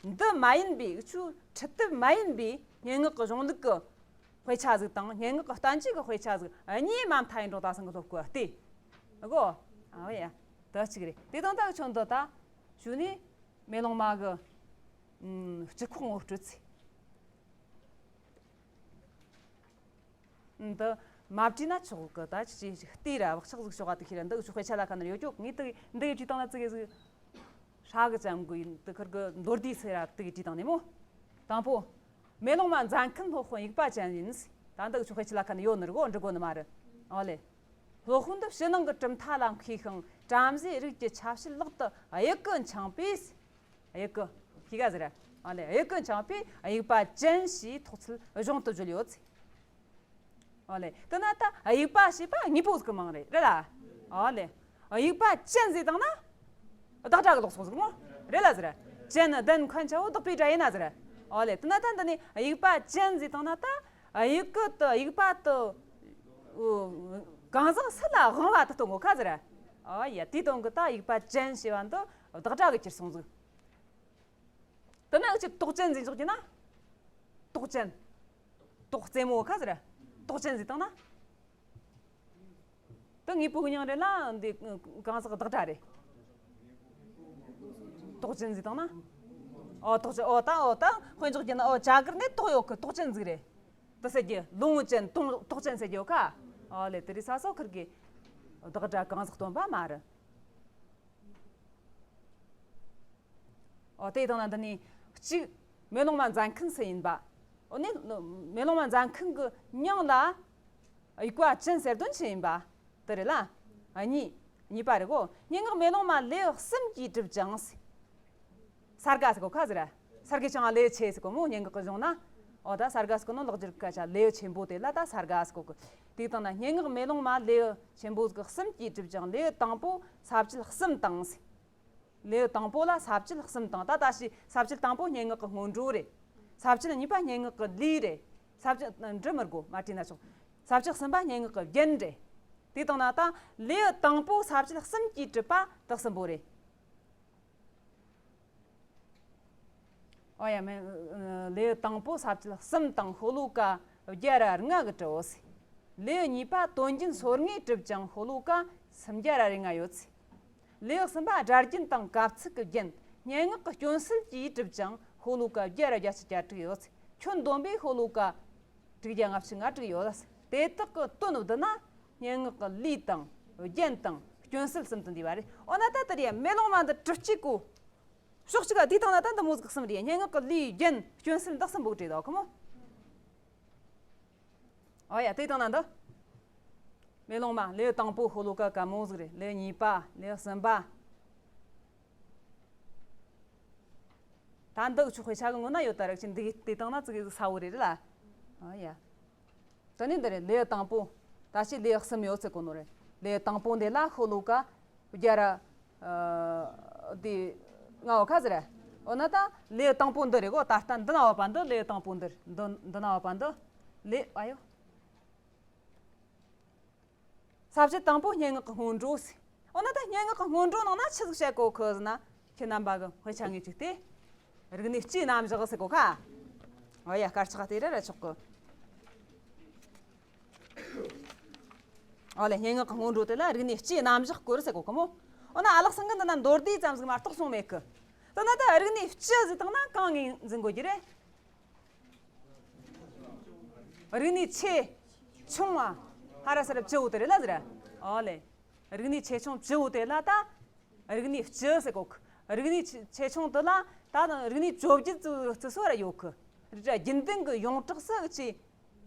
འདི་མ་ཡིན་པའི་འུ་ཆོའི་ཁྲིད་དེབ་མ་ཡིན་པའི་སྙན་ངག་གི་གཞུང་ལུགས་ཀྱི་དཔེ་ཆ་ཟིག་དང་སྙན་ངག་གི་བསྟན་བཅོས་ཀྱི་དཔེ་ཆ་ཟིག་གཉིས་མ་མཐའ་ཡིན་འགྲོ་ད་སང་གི་སློབ་གོ་སྟེ། གོ། ཨ་ཡ། དེ་གཅིག་རེད། དེ་དང་ད་འུ་ཆོ་འདི་ད་ཞུ་ནས་མེ་ལོང་མ་གི་ཨུམ་སྤྱི་ཁོག་ངོ་སྤྲོད་ཚེ། འདི་མ་བྲིས་ན་ཆོག་གི། ད་ཅི་ཅི་ལྟོས་ར་བག་ཆགས་ཟིག་ཤོག་ག། དེ་ཤེས་ར་འདི་འུ་ཆོ་དཔེ་ཆ་ལ་ཁ་ནར་ཡོད་ཅོག། ངས་དེ་འདི་ཡི་བྲིས་བཏང་ན་ཙི་གེ་ཟིག་ཧྲ་གི་ཅམ་གི་ཡིན། དེ་ཁུར་གི་མདོར་བསྡུས་ཚེ་ར་དེ་གི་བྲིས་བཏང་ནས་མོ། དང་པོ། མེ་ལོང་མ་མཛད་མཁན་སློབ་དཔོན་དབྱུག་པ་ཅན་ཡིན། ད་འདི་འུ་ཆོ་དཔེ་ཆ་ལ་ཁ་ནར་ཡོད་ནི་རེད་གོ། འབྲི་དགོས་ནི་མ་རེད། ཨོ་ལེ། སློབ་དཔོན་འདི་ཕྱི་ནང་གི་གྲུབ་མཐའ་ལ་མཁས་ཤིང་བྲམ་ཟེའི་རིགས་ཀྱི་ཆ་བྱད་ལག་ཏུ་གཡུག་གི་འཆང་པས། གཡུག་གི། ཤེས་ག་ཟེར། ཨ་ལེ། གཡུག་གི་འཆང་པས་དབྱུག་པ་ཅན་ཞེས་ཐོགས་ཚུལ་གཞུང་དུ་བརྗོད་ཡོད། ཨ་ལེ། དེ་ན་ད་དབྱུག་པ་ཞེས་པ་དངོས་པོ་ཟིག་གི་མིང་རེད། རེད་ལ། ཨ་ལེ། དབྱུག་པ་ཅན་ཟེར་བཏང་ན་བདག་སྒྲ་གི་ལོག་སོང་ཟིག་མོ། རེད་ལ་ཟེར། ཅན་ལྡན་མཁན་ཆ་བོ་བདག་པོའི་སྒྲ་ཡིན་ན་ཟེར། ཨ་ལེ། དེ་ན་ད་འདི་ནས་དབྱུག་པ་ཅན་ཟེར་བཏང་ན་ད། དབྱུག་གུ་དེ་དབྱུག་པ་དེ། ཨོ། གང་ཟག་སུ་ལ་དབང་བ་དེ་སྟོན་གོ་ཁ་ཟེར། ཨོ་ཡ། དེའི་དོན་གི་ད་དབྱུག་པ་ཅན་ཞེས་པ་འདི་བདག་སྒྲ་གི་ཁྱེར་སོང་ཟིག། དེ་ན་འུ་ཆོས་དོགས་ཅན་ཟེར་འཇོག་རྒྱུ་ན། དོགས་ཅན། དོགས་རྩེ་མོ་ཁ་ཟེར། དོགས་ཅན་ཟེར་བཏང་ན། དེ་དངོས་པོ་གི་མྱིང་རེད་ལ་འདི་གང་ཟག་བདག་སྒྲ་རེད། དོགས་ཅན་ཟེར་བཏང་ན། ཨོ་དོགས་ཅན། ཨོ་ད་ཨོ་ད་དཔེ་འཇོག་རྒྱུ་ན། ཨོ་བྱ་གར་ནས་དོགས་ཡོད་གི། དོགས་ཅན་ཟིག་རེད། དེ་ཟེར་རྒྱུ་ལོང་ཅན་དོགས་ཅན་ཟེར་རྒྱུ་ཡོད་ཁ། ཨོ་ལེ། དེ་རིགས་ས་སོ་ཁིར་གི་བདག་སྒྲ་གང་ཟག་སྟོན་པ་མ་རེད། ཨོ་དེ་དང་ན་འདི་ནས་གཅིག་མེ་ལོང་མ་མཛད་མཁན་སུ་ཡིན་པ། ཨོ་ནི་མེ་ལོང་མ་མཛད་མཁན་གི་མྱིང་ལ་དབྱུག་པ་ཅན་ཟེར་དོན་ཆི་ཡིན་པ་དེ་རེད་ལ། ཨ་གཉིས། གཉིས་པ་རེད་གོ། སྙན་ངག་མེ་ལོང་མ་ལེའུ་གསུམ་གྱིས་གྲུབ་ཅིང་། སརྒ་ཟེར་གོ་ཁ་ཟེར། སརྒ་ཅང་ལེའུ་ཆེ་ཟེར་གོ་མོ། སྙན་ངག་གི་གཞུང་ན། ཨོ་ད་སརྒ་ཟེར་གོ་ནོ་ལེགས་སྦྱར་སྐད་ཆ་ལེའུ་ཆེན་པོ་དེ་ལ་ད་སརྒ་ཟེར་གོ་གི། དེ་དང་ན་སྙན་ངག་མེ་ལོང་མ་ལེའུ་ཆེན་པོ་གི་གསུམ་གྱིས་གྲུབ་ཅིང་། ལེའུ་དང་པོ་ས་བཅད་གསུམ་དང་། ལེའུ་དང་པོ་ལ་ས་བཅད་གསུམ་དང་། ད་ད་ཞིག་ས་བཅད་དང་པོ་སྙན་ངག་གི་སྔོན་འགྲོ་རེད། ས་བཅད་གཉིས་པ་སྙན་ངག་གི་ལུས་རེད། ས་བཅད་འབྲི་མི་དགོས། མ་བྲིས་ན་ཆོག། ས་བཅད་གསུམ་པ་སྙན་ངག་གི་རྒྱན་རེད། དེ་དང་ན་ད་ལེའུ་དང་པོ་ས་བཅད་གསུམ་གྱིས་གྲུབ་པ་དེ་གསུམ་པོ་རེད། ཨོ་ཡ། མེ་ལེའུ་དང་པོ་ས་བཅད་གསུམ་དང་ཤོ་ལོ་ཀ་བརྒྱ་ར་ལྔ་གིས་གྲུབ་བོ་ཟེར། ལེའུ་གཉིས་པ་དོན་རྒྱན་སོ་ལྔས་གྲུབ་ཅིང་ཤོ་ལོ་ཀ་སུམ་བརྒྱ་ར་རེ་ལྔ་ཡོད་ཟེར། ལེའུ་གསུམ་པ་སྒྲ་རྒྱན་དང་གབ་ཚིག་གི་རྒྱན། སྙན་ངག་གི་སྐྱོན་སེལ་གྱིས་གྲུབ་ཅིང་ཤོ་ལོ་ཀ་བརྒྱ་ར་བརྒྱད་ཅུ་གྱ་དྲུག་ཡོད་ཟེར། ཁྱོན་བསྡོམས་པས་ཤོ་ལོ་ཀ་དྲུག་བརྒྱ་ལྔ་བཅུ་ང་དྲུག་ཡོད་ཟེར། དེ་དག་གི་དོན་བསྡུ་ན་སྙན་ངག་གི་ལུས་དང་རྒྱན་དང་སྐྱོན་སེལ་གསུམ་དུ་འདུས་པ་རེད། འོ་ན་ད་དེ་རེད། མེ་ལོང་མ་འདི་གྲུབ་རྒྱུ་གོ། ཕྱོགས་གཅིག་ག་དེ་དང་ན་ད་འདི་མོ་ཟིག་གསུམ་རེད། སྙན་ངག་གི་ལུས་རྒྱན་སྐྱོན་སེལ་འདི་གསུམ་པོ་བྲིས་དོ་ཁོ་མོ། ཨོ་ཡ། དེ་དང་ན་འདི་མེ་ལོང་མ་ལེའུ་དང་པོ་ཤོ་ལོ་ཀ་ག་མོ་ཟིག་རེད། ལེའུ་གཉིས་པ། ལེའུ་གསུམ་པ། ད་འདི་ཆོག་དཔེ་ཆ་གི་ངོ་ན་ཡོད་ད་ར། ཅི་འདི་དེ་དང་ན་ཙི་གེ་ཟིག་གསལ་བོ་རེད་ལ། ཨོ་ཡ། དེ་ནས་འདི་རེད། ལེའུ་དང་པོ། ད་ཅི་ལེའུ་གསུམ་ཡོད་ཟེར་གོ་ནོ་རེད། ལེའུ་དང་པོ་འདི་ལ་ཤོ་ལོ་ཀ་བརྒྱ་ར་ཨ་དེ་ལྔ་བོ་ཁ་ཟེར། འོ་ན་ད་ལེའུ་དང་པོ་འདི་རེད་གོ། ད་ལྟ་འདི་ན་བབ་པ་འདི་ལེའུ་དང་པོ་འདི་རེད། འདི་འདི་ན་བབ་པ་འདི་ལེའུ། ཨ་ཡོ། ས་བཅད་དང་པོ་སྙན་ངག་གི་སྔོན་འགྲོ་ཟེར། འོ་ན་ད་སྙན་ངག་གི་སྔོན་འགྲོ་ནང་ན་ཆི་ཟིག་བཤད་གོ་གི་ཟེར་ན། ཁྱེད་རྣམ་པ་གི་དཔེ་ཆ་ངོས་བཅུག་སྟེ། རིག་གནས་སྤྱིའི་རྣམ་གཞག་ཟེར་གོ་ཁ། ཨོ་ཡ། དཀར་ཆག་དེ་ར་ར་ཆོག་གི། ཨོ་ལེ། སྙན་ངག་གི་སྔོན་འགྲོ་དེ་ལ་རིག་གནས་སྤྱིའི་རྣམ་གཞག་སྐོར་ཟེར་གོ་གི་མོ། འོ་ན་ཨ་ལགས་ཚང་གིས་འདི་ན་མདོར་བསྡུས་ཙམ་ཟིག་མ་གཏོགས་གསུངས་མེད་གི། དེ་ན་ད་རིག་གནས་སྤྱི་ཟེར་བཏང་ན་གང་ངོས་འཛིན་དགོས་རྒྱུ་རེད། རིག་གནས་ཆེ་ཆུང་བ་ཧ་ར་ས་ར་བཅུ་བོ་དེ་རེད་ལ་ཟེར། ཨོ་ལེ། རིག་གནས་ཆེ་ཆུང་བཅུ་བོ་དེ་ལ་ད་རིག་གནས་སྤྱི་ཟེར་གོ་གི། རིག་གནས་ཆེ་ཆེ་ཆུང་དེ་ལ་ད་རིག་གནས་བཅོ་བརྒྱད་ཙི་ཙི་སོ་ར་ཡོད་གི། རིག་རྒྱུན་ལྡན་གི་ཡོངས་གྲགས་སུ་ཅི་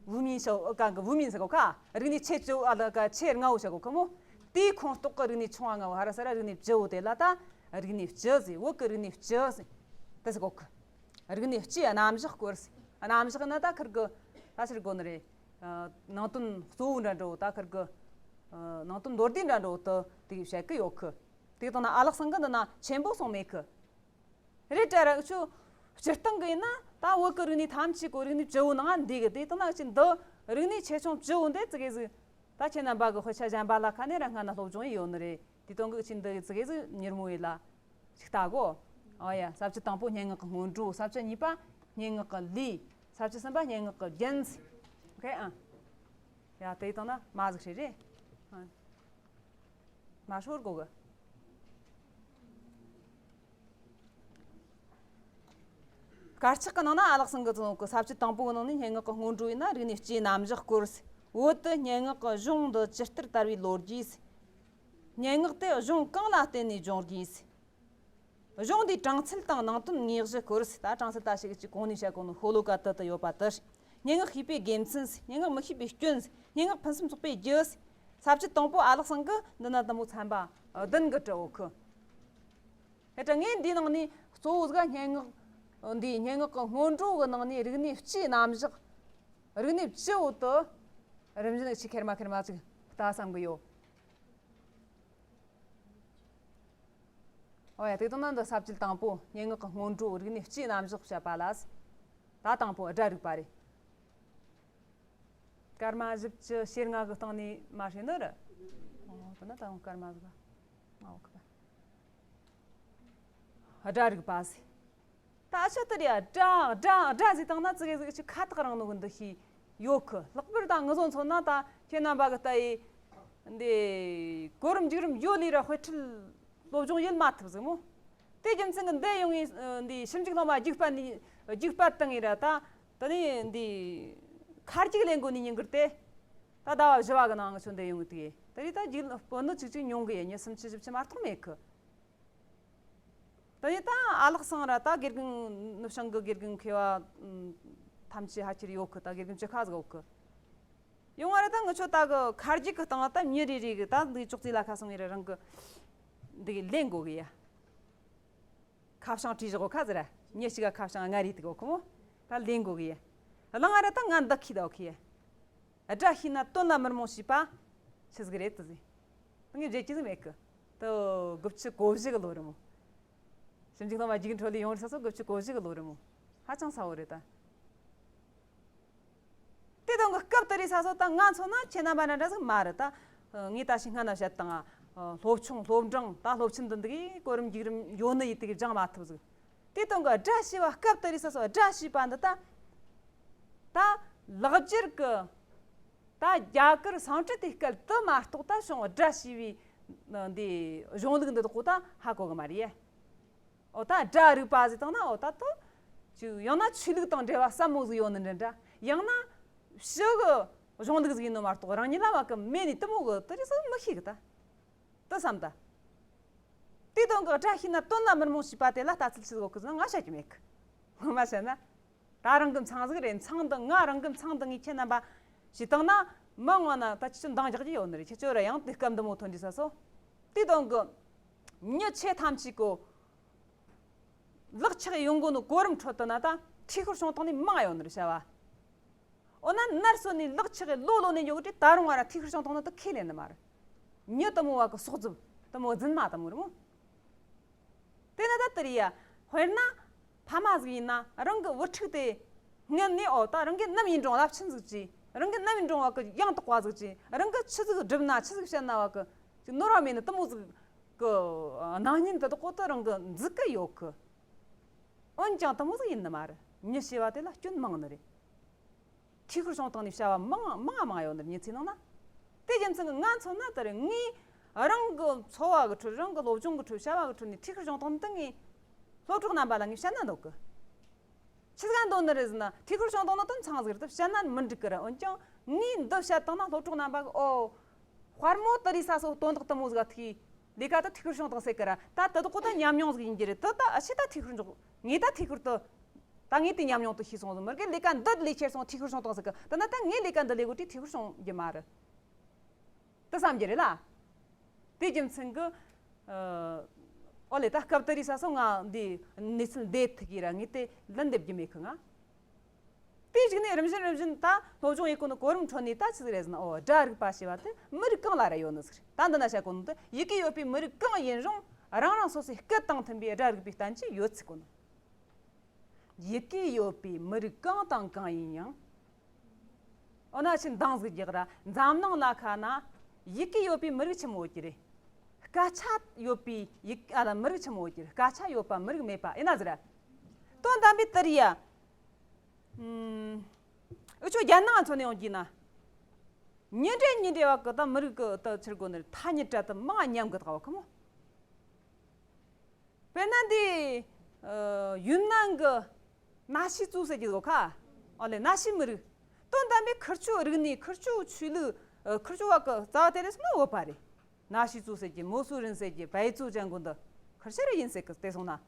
བུད་མེད་ཤོ་ག་གི་བུད་མེད་ཟེར་གོ་ཁ། རིག་གནས་ཆེ་བཅུ་བོ་ཨ་ལ་ག་ཆེ་ལྔ་བོ་ཟེར་གོ་གི་མོ། དེའི་ཁོངས་གཏོགས་གི་རིག་གནས་ཆུང་བ་ལྔ་བོ་ཧ་ར་ས་ར་རིག་གནས་བཅུ་བོ་དེ་ལ་ད་རིག་གནས་སྤྱི་ཟེར། བོད་གི་རིག་གནས་སྤྱི་ཟེར། དེ་ཟེར་གོ་གི། རིག་གནས་སྤྱིའི་རྣམ་གཞག་སྐོར་ཟེར། རྣམ་གཞག་ན་ད་ཁིར་གི་ད་ཕྱིར་གོ་ནི་རེད། ཨ་ནང་དོན་གཙོ་བོ་འདྲ་འདྲ་བོ། ད་ཁིར་གི་ཨ་ནང་དོན་མདོར་བསྡུས་འདྲ་འདྲ་བོ་དེ་དེ་བཤད་གི་ཡོད་གི། དེ་དང་ན་ཨ་ལགས་ཚང་གིས་འདི་ན་ཆེན་པོ་གསུངས་མེད་གི། རེད་དྲ་ར་འུ་ཆོ་སྤྱིར་བཏང་གི་ཡིན་ན་ད་བོད་གི་རིག་གནས་ཐམས་ཅད་གོ་རིག་གནས་བཅུ་བོ་ནང་འདུས་གི། དེ་དང་ན་ཅི་འདི་རིག་གནས་ཆེ་ཆུང་བཅུ་བོ་འདི་ཙི་གེ་ཟིག་ད་ཁྱེད་རྣམ་པ་གི་དཔེ་ཆ་གཞན་པ་ལ་ཁ་ནས་ར་སྔ་ན་སློབ་སྦྱོང་ཡེ་ཡོད་ནི་རེད། དེ་དོན་གི་ཅི་འདི་ཙི་གེ་ཟིག་མྱུར་མོ་ཡེ་ལ་ཅིག་ལྟ་གོ། ཨོ་ཡ། ས་བཅད་དང་པོ་སྙན་ངག་གི་སྔོན་འགྲོ། ས་བཅད་གཉིས་པ་སྙན་ངག་གི་ལུས། ས་བཅད་གསུམ་པ་སྙན་ངག་གི་རྒྱན། ཨོ་ཁེ། ཨ་ཡ། དེ་དང་ན་མ་ཟིག་ཧྲེ་རེད། ཨ། མ་ཤོར་གོ་གི། དཀར་ཆག་གི་ནང་ན་ཨ་ལགས་ཚང་གིས་བཙུགས་གི། ས་བཅད་དང་པོ་གི་ནང་ནས་སྙན་ངག་གི་སྔོན་འགྲོ་ཡིན་ན་རིག་གནས་སྤྱིའི་རྣམ་གཞག་སྐོར་ཟེར། བོད་དུ་སྙན་ངག་གི་གཞུང་འདི་ཇི་ལྟར་དར་བའི་ལོ་རྒྱུས་ཟེར། སྙན་ངག་དེ་གཞུང་གང་ལ་བརྟེན་ནས་འབྱུང་དགོས་ཟེར། གཞུང་འདིའི་གྲངས་ཚད་དང་ནང་དོན་དངོས་གཞི་སྐོར་ཟེར། ད་གྲངས་ཚད་ད་ཞིག་ཅིག་གོང་ནས་བཤད་གོ་ནོ་ཤོ་ལོ་ཀ་དེ་དེ་ཡོད་པ་དེ། སྙན་ངག་ཤེས་པའི་དགེ་མཚན་ཟེར། སྙན་ངག་མི་ཤེས་པའི་སྐྱོན་ཟེར། སྙན་ངག་ཕུན་སུམ་ཚོགས་པའི་རྒྱུ་ཟེར། ས་བཅད་དང་པོ་ཨ་ལགས་ཚང་གིས་འདི་ན་དེ་མོ་ཚན་པ་བདུན་གི་བྲིས་ཡོད་གི། དེ་ལྟར་ངས་འདིའི་ནང་ནས་གཙོ་བོ་ཟིག་སྙན་ངག་འདིའི་སྙན་ངག་གི་སྔོན་འགྲོ་གི་ནང་ནས་རིག་གནས་སྤྱིའི་རྣམ་གཞག། རིག་གནས་བཅུ་བོ་དེ་རིམ་བཞིན་ཅིག་ཁེར་མ་ཁེར་མ་ཅིག་ལྟ་བསམ་གི་ཡོད། ཨོ་ཡ། དེ་དང་ན་འདི་ས་བཅད་དང་པོ་སྙན་ངག་གི་སྔོན་འགྲོ་རིག་གནས་སྤྱིའི་རྣམ་གཞག་བཤད་པ་ལ་ཟེར། ད་དང་པོ་སྒྲ་རིག་པ་རེད། སྐར་མ་བཞི་བཅུ་ཞེ་ལྔ་གི་སྟེང་ནས་མར་བཤད་ནི་རེད། ཨོ་དེ་ན་ད་རུང་སྐར་མ་ཟིག་ང་འོ་ཁ། སྒྲ་རིག་པ་ཟེར། ད་ཆི་ལྟར་ཡ་སྒྲ་སྒྲ་སྒྲ་ཟེར་བཏང་ན་ཙི་གེ་ཟིག་ཆི་ཁ་ཐག་རིང་ནོ་གི་འདུ་ཤེས་ཡོད་གི། ལྷག་པར་ད་ངུ་ཟོ་མཚོན་ན་ད་ཁྱེད་རྣམ་པ་གི་ལྟ་ཡི་འདི་གོ་རིམ་འཇུག་རིམ་ཡོད་ལི་ར་དཔེ་ཁྲིད་སློབ་སྦྱོང་ཡེད་མ་ཐུབ་ཟིག་མོ། དེ་རྒྱུ་མཚན་གི་འདི་ཡོང་ངི་འདི་ཞིབ་འཇུག་སློབ་མ་རྒྱུགས་པ་ནི་རྒྱུགས་པ་བཏང་ངི་ར་ད་ད་ནི་འདི་ཁ་རྒྱུག་ལེན་དགོ་ནི་ཉིན་གུར་ཏེ། ད་ཟླ་བ་བཞི་བ་གི་ནང་ང་ཆོ་འདི་ཡོང་གི་དེ་དེ་རིགས་ད་རྒྱུགས་སྤོ་ནི་ཅིག་ཅིག་ཉུང་གི་ཡ་ཉི་སུམ་ཅུ་བཞི་བཅུ་མ་གཏོགས་མེད་གི། ད་ནི་ད་ཨ་ལགས་སང་ར་ད་དགེ་རྒན་ནུབ་བྱང་གི་དགེ་རྒན་མཁས་པ་ཐམས་ཅད་ཧ་ཁྱེར་ཡོད་གི། ད་དགེ་རྒན་བཅུ་ཁ་ཟིག་ཡོད་གི། ཡོང་བ་ར་ད་ངི་ཆོ་ད་གི་ཁ་རྒྱུག་གི་སྟེང་ད་མྱི་རེ་རེ་གི་ད་འདི་ཅོག་ཙེ་ལ་ཁ་སོང་ངེ་ར་རང་གི་འདི་གི་ལེན་དགོ་གི་ཡ། ཁ་བྱང་བྲིས་བཞག་གོ་ཁ་ཟེར་ར། མྱི་གཅིག་ག་ཁ་བྱང་ལྔ་རེ་དེ་གོ་ཁོ་མོ། ད་ལེན་དགོ་གི་ཡ། གླང་ང་ར་ད་ང་འདི་ཁི་ད་གོ་ཁི་ཡ། སྒྲ་ཤེས་ན་དོན་ལ་མི་རྨོངས་ཞེས་པ་ཆི་ཟིག་རེད་དུ་ཟེར། ངས་བརྗེད་ཀྱི་ཟིག་མེད་གི། དུ་དགུ་བཅུ་གོ་བཞི་གི་ལོ་རེད་མོ། ཞིབ་འཇུག་སློབ་མ་རྒྱུགས་འཕྲོད་ལས་ཡོང་རེ་ས་སོ་དགུ་བཅུ་གོ་བཞི་གི་ལོ་རེད་མོ། ཧ་ཅང་ཚ་བོ་རེད་ད། དེ་དང་གི་སྐབས་དེ་རེད་ས་སོ་ད་ང་མཚོན་ན་ཁྱེད་རྣམ་པ་འདྲ་འདྲ་ཟིག་མ་རེད་ད། ངས་ད་ཞིག་སྔ་ན་བཤད་དང་། སློབ་ཆུང་སློབ་འབྲིང་ད་སློབ་ཆེན་འདི་འདི་གི་གོ་རིམ་རྒྱུགས་རིམ་ཡོད་ནི་ཡིད་དེ་གི་སྦྱང་མ་ཐུབ་ཟིག། དེ་དང་གི་སྒྲ་ཤེས་པ་སྐབས་དེ་རེད་ས་སོ་སྒྲ་ཤེས་པ་འདི་ད། ད་ལེགས་སྦྱར་གི། ད་རྒྱ་གར་སཾ་སྐྲྀ་ཏའི་སྐད་དུ་མ་གཏོགས་ད་བྱུང་སྒྲ་ཤེས་པའི་འདི་གཞུང་ལུགས་འདི་དག་གོ་ད་ཧ་གོ་གི་མ་རེད། ཨོ་ད་སྒྲ་རིག་པ་ཟེར་བཏང་ན་ཨོ་ད་དུ་ཅིག་ཡང་ན་ཆོས་ལུགས་དང་འབྲེལ་བ་ཟབ་མོ་ཟིག་ཡོད་ནི་འདྲ་འདྲ། ཡང་ན་ཕྱི་གི་གཞུང་ལུགས་ཟིག་ཡིན་ནོ་མ་གཏོགས་རང་ཉིད་ལ་བ་གི་མེད་ནི་དུ་མོ་གི་དུ་རེ་ཟིག་མི་ཤེས་གི་ད། དུ་བསམ་ད། དེ་དོན་གི་སྒྲ་ཤེས་ན་དོན་ལ་མི་རྨོངས་ཞེས་པ་དེ་ལ་ལྟ་ཚུལ་ཆི་ཟིག་ཡོད་གི་ཟེར་ན་ང་བཤད་རྒྱུ་མེད་གི། ངོ་མ་བཤད་ན། ད་རང་གི་མཚང་ཟིག་རེད། མཚང་འདི་ང་རང་གི་མཚང་འདི་ངས་ཁྱེད་རྣམ་པ་ཞིག་བཏང་ན་མི་ངོ་ན་ད་ཁྱེད་ཚོ་འདང་རྒྱག་རྒྱུ་ཡོད་ནི་རེད། ཁྱེད་ཚོ་ར་ཡང་དེ་སྐབས་འདི་མོ་ཐོན་རྒྱུ་ས་སོ། དེ་དོན་གི་མྱི་ཆེ་ཐམས་ཅད་གོ་ལག་ཆགས་ཡོང་གོ་ནི་གོ་རིམ་ཁྲོད་དུ་ན་ད་ཐུགས་ཁུར་བྱུང་བཏང་ནི་མང་ཡོད་ནི་རེད་བྱ་བ། འོ་ན་ནར་སོན་ནས་ལག་ཆགས་ལོ་ལོ་ནས་ཡོད་གི་ད་རུང་བ་ར་ཐུགས་ཁུར་བྱུང་བཏང་ནི་ད་ཁས་ལེན་ནི་མ་རེད། མྱི་དུ་མོ་བ་གི་སྲོག་རྫུབ་དུ་མོ་རྫུན་མ་དུ་མོ་རེད་མོ། དེ་ན་ད་དེ་རེད་ཡ། དཔེར་ན། ཕ་མ་ཟིག་ཡིན་ན་རང་གི་བུ་ཕྲུག་དེ་སྔོན་ནས་ཨོ་ད་རང་གི་ནམ་ཡིན་རུང་རླབས་ཆེན་ཟིག་ཅིག། རང་གི་ནམ་ཡིན་རུང་བ་གི་ཡང་དག་པ་ཟིག་ཅིག། རང་གི་ཆི་ཟིག་སྒྲུབ་ན་ཆི་ཟིག་བཤད་ན་བ་གི་ཅིག་ནོར་བ་མེད་ནི་དུ་མོ་ཟིག་གི་སྣང་བརྙན་དེ་དག་གོ་ད་རང་གི་འཛུགས་གི་ཡོད་གི། འོན་ཀྱང་དུ་མོ་ཟིག་ཡིན་ནི་མ་རེད། མྱི་ཞེས་པ་དེ་ལ་སྐྱོན་མང་ནི་རེད། ཐུགས་ཁུར་བྱུང་བཏང་ནས་བྱ་བ་མང་མང་མང་ཡོད་ནི་རེད། མྱི་ཚེ་ནང་ན། དེ་རྒྱུ་མཚན་གི་ང་མཚོན་ན་དེ་རེད། ངས་རང་གི་འཚོ་བ་གི་ཁྲོད་རང་གི་སློབ་སྦྱོང་གི་ཁྲོད་བྱ་བ་གི་ཁྲོད་ནས་ཐུགས་ཁུར་བྱུང་བཏང་ནི་དེ་ངས་སློབ་གྲོགས་རྣམ་པ་ལ་ངས་བཤད་ན་འདོད་གི། ཆི་ཟིག་འདོད་ནི་རེད་ཟེར་ན་ཐུགས་ཁུར་བྱུང་བཏང་ནི་དེ་མཚང་ཟིག་རེད། དེ་བཤད་ན་མི་འགྲིག་གི་རེད། འོན་ཀྱང་ངས་འདི་བཤད་བཏང་ན་སློབ་གྲོགས་རྣམ་པ་གི་ཨོ། དཔལ་མོ་དེ་རེད་ས་སོ་དོན་དག་དུ་མོ་ཟིག་ཐུག་ལས་ཀ་ད་ཐུགས་ཁུར་བྱུང་བཏང་ཟེར་གི་ར། ད་དེ་དག་གོ་ད་ཉམས་མྱོང་ཟིག་ཡིན་གྱི་རེད། དེ་ད་ཨ་ཕྱི་ད་ཐུགས་ཁུར་འཇོག། ངས་ད་ཐུགས་ཁུར་དུ། ད་ངས་དེ་ཉམས་མྱོང་དུ་ཤེས་སོང་ཟིག་མི་དགེ་ལས་ཀ་འདི་ལས་ཁྱེར་སོང་ཐུགས་ཁུར་བྱུང་བཏང་ཟེར་གི། དེ་ན་ད་ངས་ལས་ཀ་འདི་ལས་གོ་དེ་ཐུགས་ཁུར་བྱུང་རྒྱུ་མ་རེད། དེ་བསམ་རྒྱུ་རེད་ལ། དེ་རྒྱུ་མཚན་གི། ཨོ་ལེ་ད་སྐབས་དེ་རེད་ས་སོ་ང་འདི་གནས་ཚུལ་འདི་ཐུག་གི་ར་ངས་དེ་ལན་འདེབས་རྒྱུ་མེད་གི་ང་། དེའི་གཞུག་ནས་རིམ་བཞིན་རིམ་བཞིན་ད་སློབ་སྦྱོང་ཡེད་གོ་ནི་གོ་རིམ་ཁྲོད་ནས་ད་ཆི་ཟིག་རེད་ཟེར་ན། ཨོ་སྒྲ་རིག་པ་ཞེས་པ་དེ་མི་རིགས་གང་ལ་ར་ཡོད་ནི་ཟིག་རེད། ད་འདི་ན་བཤད་གོ་ནི་དེ་ཡི་གེ་ཡོད་པའི་མི་རིགས་གང་ཡིན་རུང་རང་རང་སོ་སོའི་སྐད་དང་མཐུན་པའི་སྒྲ་རིག་པའི་བསྟན་བཅོས་ཡོད་ཚུལ་གོ་ནི། ཡི་གེ་ཡོད་པའི་མི་རིགས་གང་དང་གང་ཡིན་ཡང་། འོ་ན་ཆི་འདང་ཟིག་རྒྱག་ར། འཛམ་གླིང་ལ་ཁ་ན་ཡི་གེ་ཡོད་པའི་མི་རིགས་ཆི་མོ་ཡོད་ཀྱི་རེད། སྐད་ཆ་ཡོད་པའི་ཡི་ཨ་ལ་མི་རིགས་ཆི་མོ་ཡོད་ཀྱི་རེད། སྐད་ཆ་ཡོད་པ་མི་རིགས་མེད་པ་ཡིན་ན་ཟེར་ར། དོན་དམ་པའི་དེ་རེད་ཡ། ཨུམ། འུ་ཆོ་རྒྱལ་ནང་མཚོན་ནས་ཡོང་རྒྱུ་ན། ཉིན་རེ་ཉིན་རེ་བ་གི་ད་མི་རིགས་གི་ད་ཕྱིར་གོ་ནི་རེད། ཐ་སྙད་སྒྲ་དེ་མང་ཉམས་གི་ད་བ་གི་མོ། དཔེར་ན་འདི། ཨ། ཡུན་ནན་གི་ན་ཤི་ཙུའུ་ཟེར་གྱི་ཡོད་ཁ། ཨོ་ལེ་ན་ཤི་མི་རིགས། དོན་དམ་པའི་ཁུར་ཆོ་རིག་གནས་ཁུར་ཆོ་ཆོས་ལུགས། ཨ། ཁུར་ཆོ་བ་གི་རྩ་བ་དེ་རེད་སོང་ན་བོད་པ་རེད། ན་ཤི་ཙུའུ་ཟེར་གྱི་མོ་སུ་རིན་ཟེར་གྱི་བལ་ཙུའུ་ཅན་གོ་འདི་ཁུར་ཆོ་རེ་ཡིན་ཟེར་གི་དེ་སོང་ན།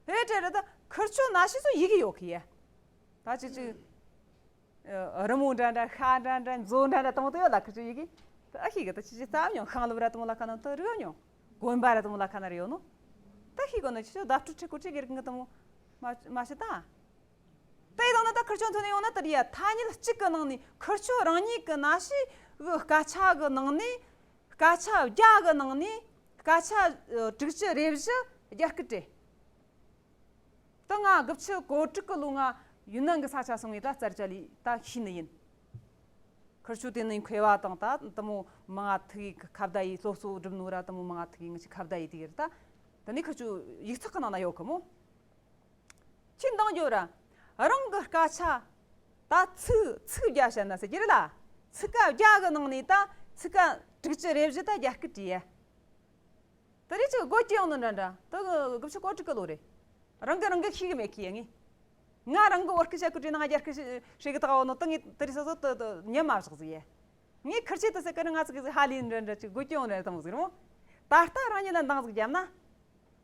ཧེ་དྲེ་རེད་ད་ཁུར་ཆོ་ན་ཤི་ཙུའུ་ཡི་གེ་ཡོད་གི་ཡ། ད་ཅིག་ཅིག་རི་མོ་འདྲ་འདྲ་ཤ་འདྲ་འདྲ་མཛོ་འདྲ་འདྲ་དང་པོ་དེ་ཡོད་ལ་ཁུར་ཆོ་ཡི་གེ། ད་ཨ་ཤི་གི་ད་ཅི་ཅི་ཙམ་ཡང་ཤང་ལུབ་ར་དང་པོ་ལ་ཁ་ན་ད་རི་ཡོད་མྱོང་། དགོན་པ་ར་དང་པོ་ལ་ཁ་ན་རི་ཡོད་ནོ། ད་ཤི་གོ་ནི་ཅི་ཅོ་ད་ཕྲུ་ཕྲུ་གུ་ཅི་གེར་གི་དང་པོ་མ་མ་ཤི་ད། ད་ཡི་དང་ན་ད་ཁུར་ཆོ་མཚོན་ནས་ཡོང་ན་ད་རི་ཡ་ཐ་སྙད་གཅིག་གི་ནང་ནས་ཁུར་ཆོ་རང་ཉིད་གི་ན་ཤི་གི་སྐད་ཆ་གི་ནང་ནས་སྐད་ཆ་བརྒྱ་གི་ནང་ནས་སྐད་ཆ་དྲུག་ཅུ་རེ་བཞི་རྒྱ་སྐད་རེད། ད་ང་དགུ་བཅུ་གོ་དྲུག་གི་ལོ་ང་ཡུན་ནན་གི་ས་ཆ་སོང་ངས་ད་ཙར་ཅ་ལི་ད་ཤེས་ནི་ཡིན། ཁིར་ཆོ་དེ་ནི་མཁས་པ་དང་ད་དེ་མོ་མང་ང་ཐུག་གི་ཁ་བརྡ་ཡེ། སློབ་གསོ་སྒྲུབ་ནོ་ར་དེ་མོ་མང་ང་ཐུག་གི་ངི་ཆོ་ཁ་བརྡ་ཡེ་དེ་གི་རེད། ད་དེ་ནི་ཁིར་ཆོ་ཡིག་ཚགས་གི་ནང་ན་ཡོད་གི་མོ། ཁྱོས་འདང་རྒྱོབ་ར། རང་གི་སྐད་ཆ་ད་ཚིག་ཚིག་བརྒྱ་བཤད་ན་ཟེར་གི་རེད་ལ། ཚིག་ཀ་བརྒྱ་གི་ནང་ནས་ད་ཚིག་ཀ་དྲུག་ཅུ་རེ་བཞི་ད་རྒྱ་སྐད་བྲིས་ཡ། དེ་རེད། ཅིག་སྒོ་སྐྱེ་ཡོང་ནི་འདྲ་འདྲ། དེ་དགུ་བཅུ་གོ་དྲུག་གི་ལོ་རེད། རང་གི་རང་གི་ཤེས་གི་མེད་གི་ཡ། ངས་ང་རང་གི་བོད་སྐད་བཤད་གི་བྲིས་ན་ང་རྒྱ་སྐད་བཤད་གི་ད་ག་བ་ནོ་ད་ངས་དེ་རེད་སོ་སོ་དེ་དེ་ཉམས་མ་བཞག་ཟིག་ཡ། ངས་ཁིར་ཆོ་དེ་ཟེར་གི་ར། ང་ཚོ་གི་ཟིག་ཧ་ལས་འདྲ་འདྲ། ཅིག་སྒོ་སྐྱེ་ཡོང་ནི་རེད་དམ་ཟིག་རེད་མོ། ད་ལྟ་རང་ཉིད་ལ་འདང་ཟིག་བརྒྱབ་ན་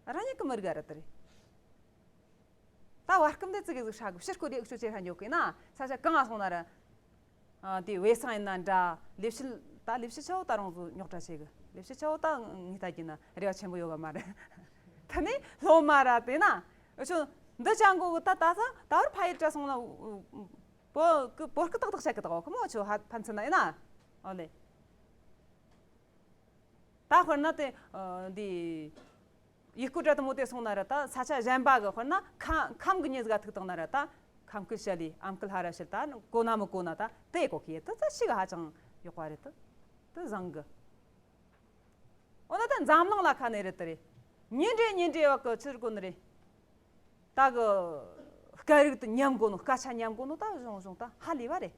རང་ཉིད་གི་མི་རིག་ག་རེད། དེ་རེད། ད་བར་སྐབས་འདི་ཙི་གེ་ཟིག་ཧྲ་གི། ཕྱིར་སྐོར་རེ་འུ་ཆོ་ཆེ་ཧྲ་འགྱོ་གི་ན། ས་ཆ་གང་ང་སོང་ན་ར། ཨ། དེ་དབུས་གཙང་ཡིན་ན་འདྲ། ལས་བྱེད་ད་ལས་བྱེད་ཆ་བོ་ད་རང་ཚོ་རྙོག་དྲ་ཆེ་གི། ལས་བྱེད་ཆ་བོ་ད་ངས་ལྟ་གི་ན་རེ་བ་ཆེན་པོ་ཡོད་གི་མ་རེད། ད་ནི་སློབ་མ་ར་དེ་ན་འུ་ཆོ་འདི་ཅང་གོ་གི། ད་ད་ས་ད་བར་ཕ་ཡུལ་དྲ་སོང་ན་བོད་གི་བོད་སྐད་ཏག་ཏག་བཤད་གི། ད་གོ་གི་མོ་ཆོ་ཧ་ཕན་ཚུན་ན་ཡིན་ན། ཨོ་ལེ། ད་དཔེར་ན་དེ་ཨ་འདི་ཡུལ་སྐོར་ར་དེ་མོ་དེ་སོང་ན་ར། ད་ས་ཆ་གཞན་པ་གི་དཔེར་ན་ཁམས་ཁམས་གི་མྱི་ཟིག་ག་ཐུག་བཏང་ན་ར། ད་ཁམས་སྐད་བཤད་ལེ། ཨམ་སྐད་ཧ་ར་བཤད། ད་གོ་ན་མི་གོ་ན་ད་དེ་གོ་གི་ཡ། ད་ད་ཤི་གི་ཧ་ཅང་ཡག་པ་རེད། ད་ད་བཟང་གི། འོ་ན་ད་འཛམ་གླིང་ལ་ཁ་ནས་རེད། དེ་རེད། ཉིན་རེ་ཉིན་རེ་བ་གི་ཕྱིར་གོ་ནི་རེད། ད་གི་སྐད་རིགས་དེ་ཉམས་གོ་ནོ། སྐད་ཆ་ཉམས་གོ་ནོ་ད་གཞུང་གཞུང་ད་ཧ་ལས་པ་རེད།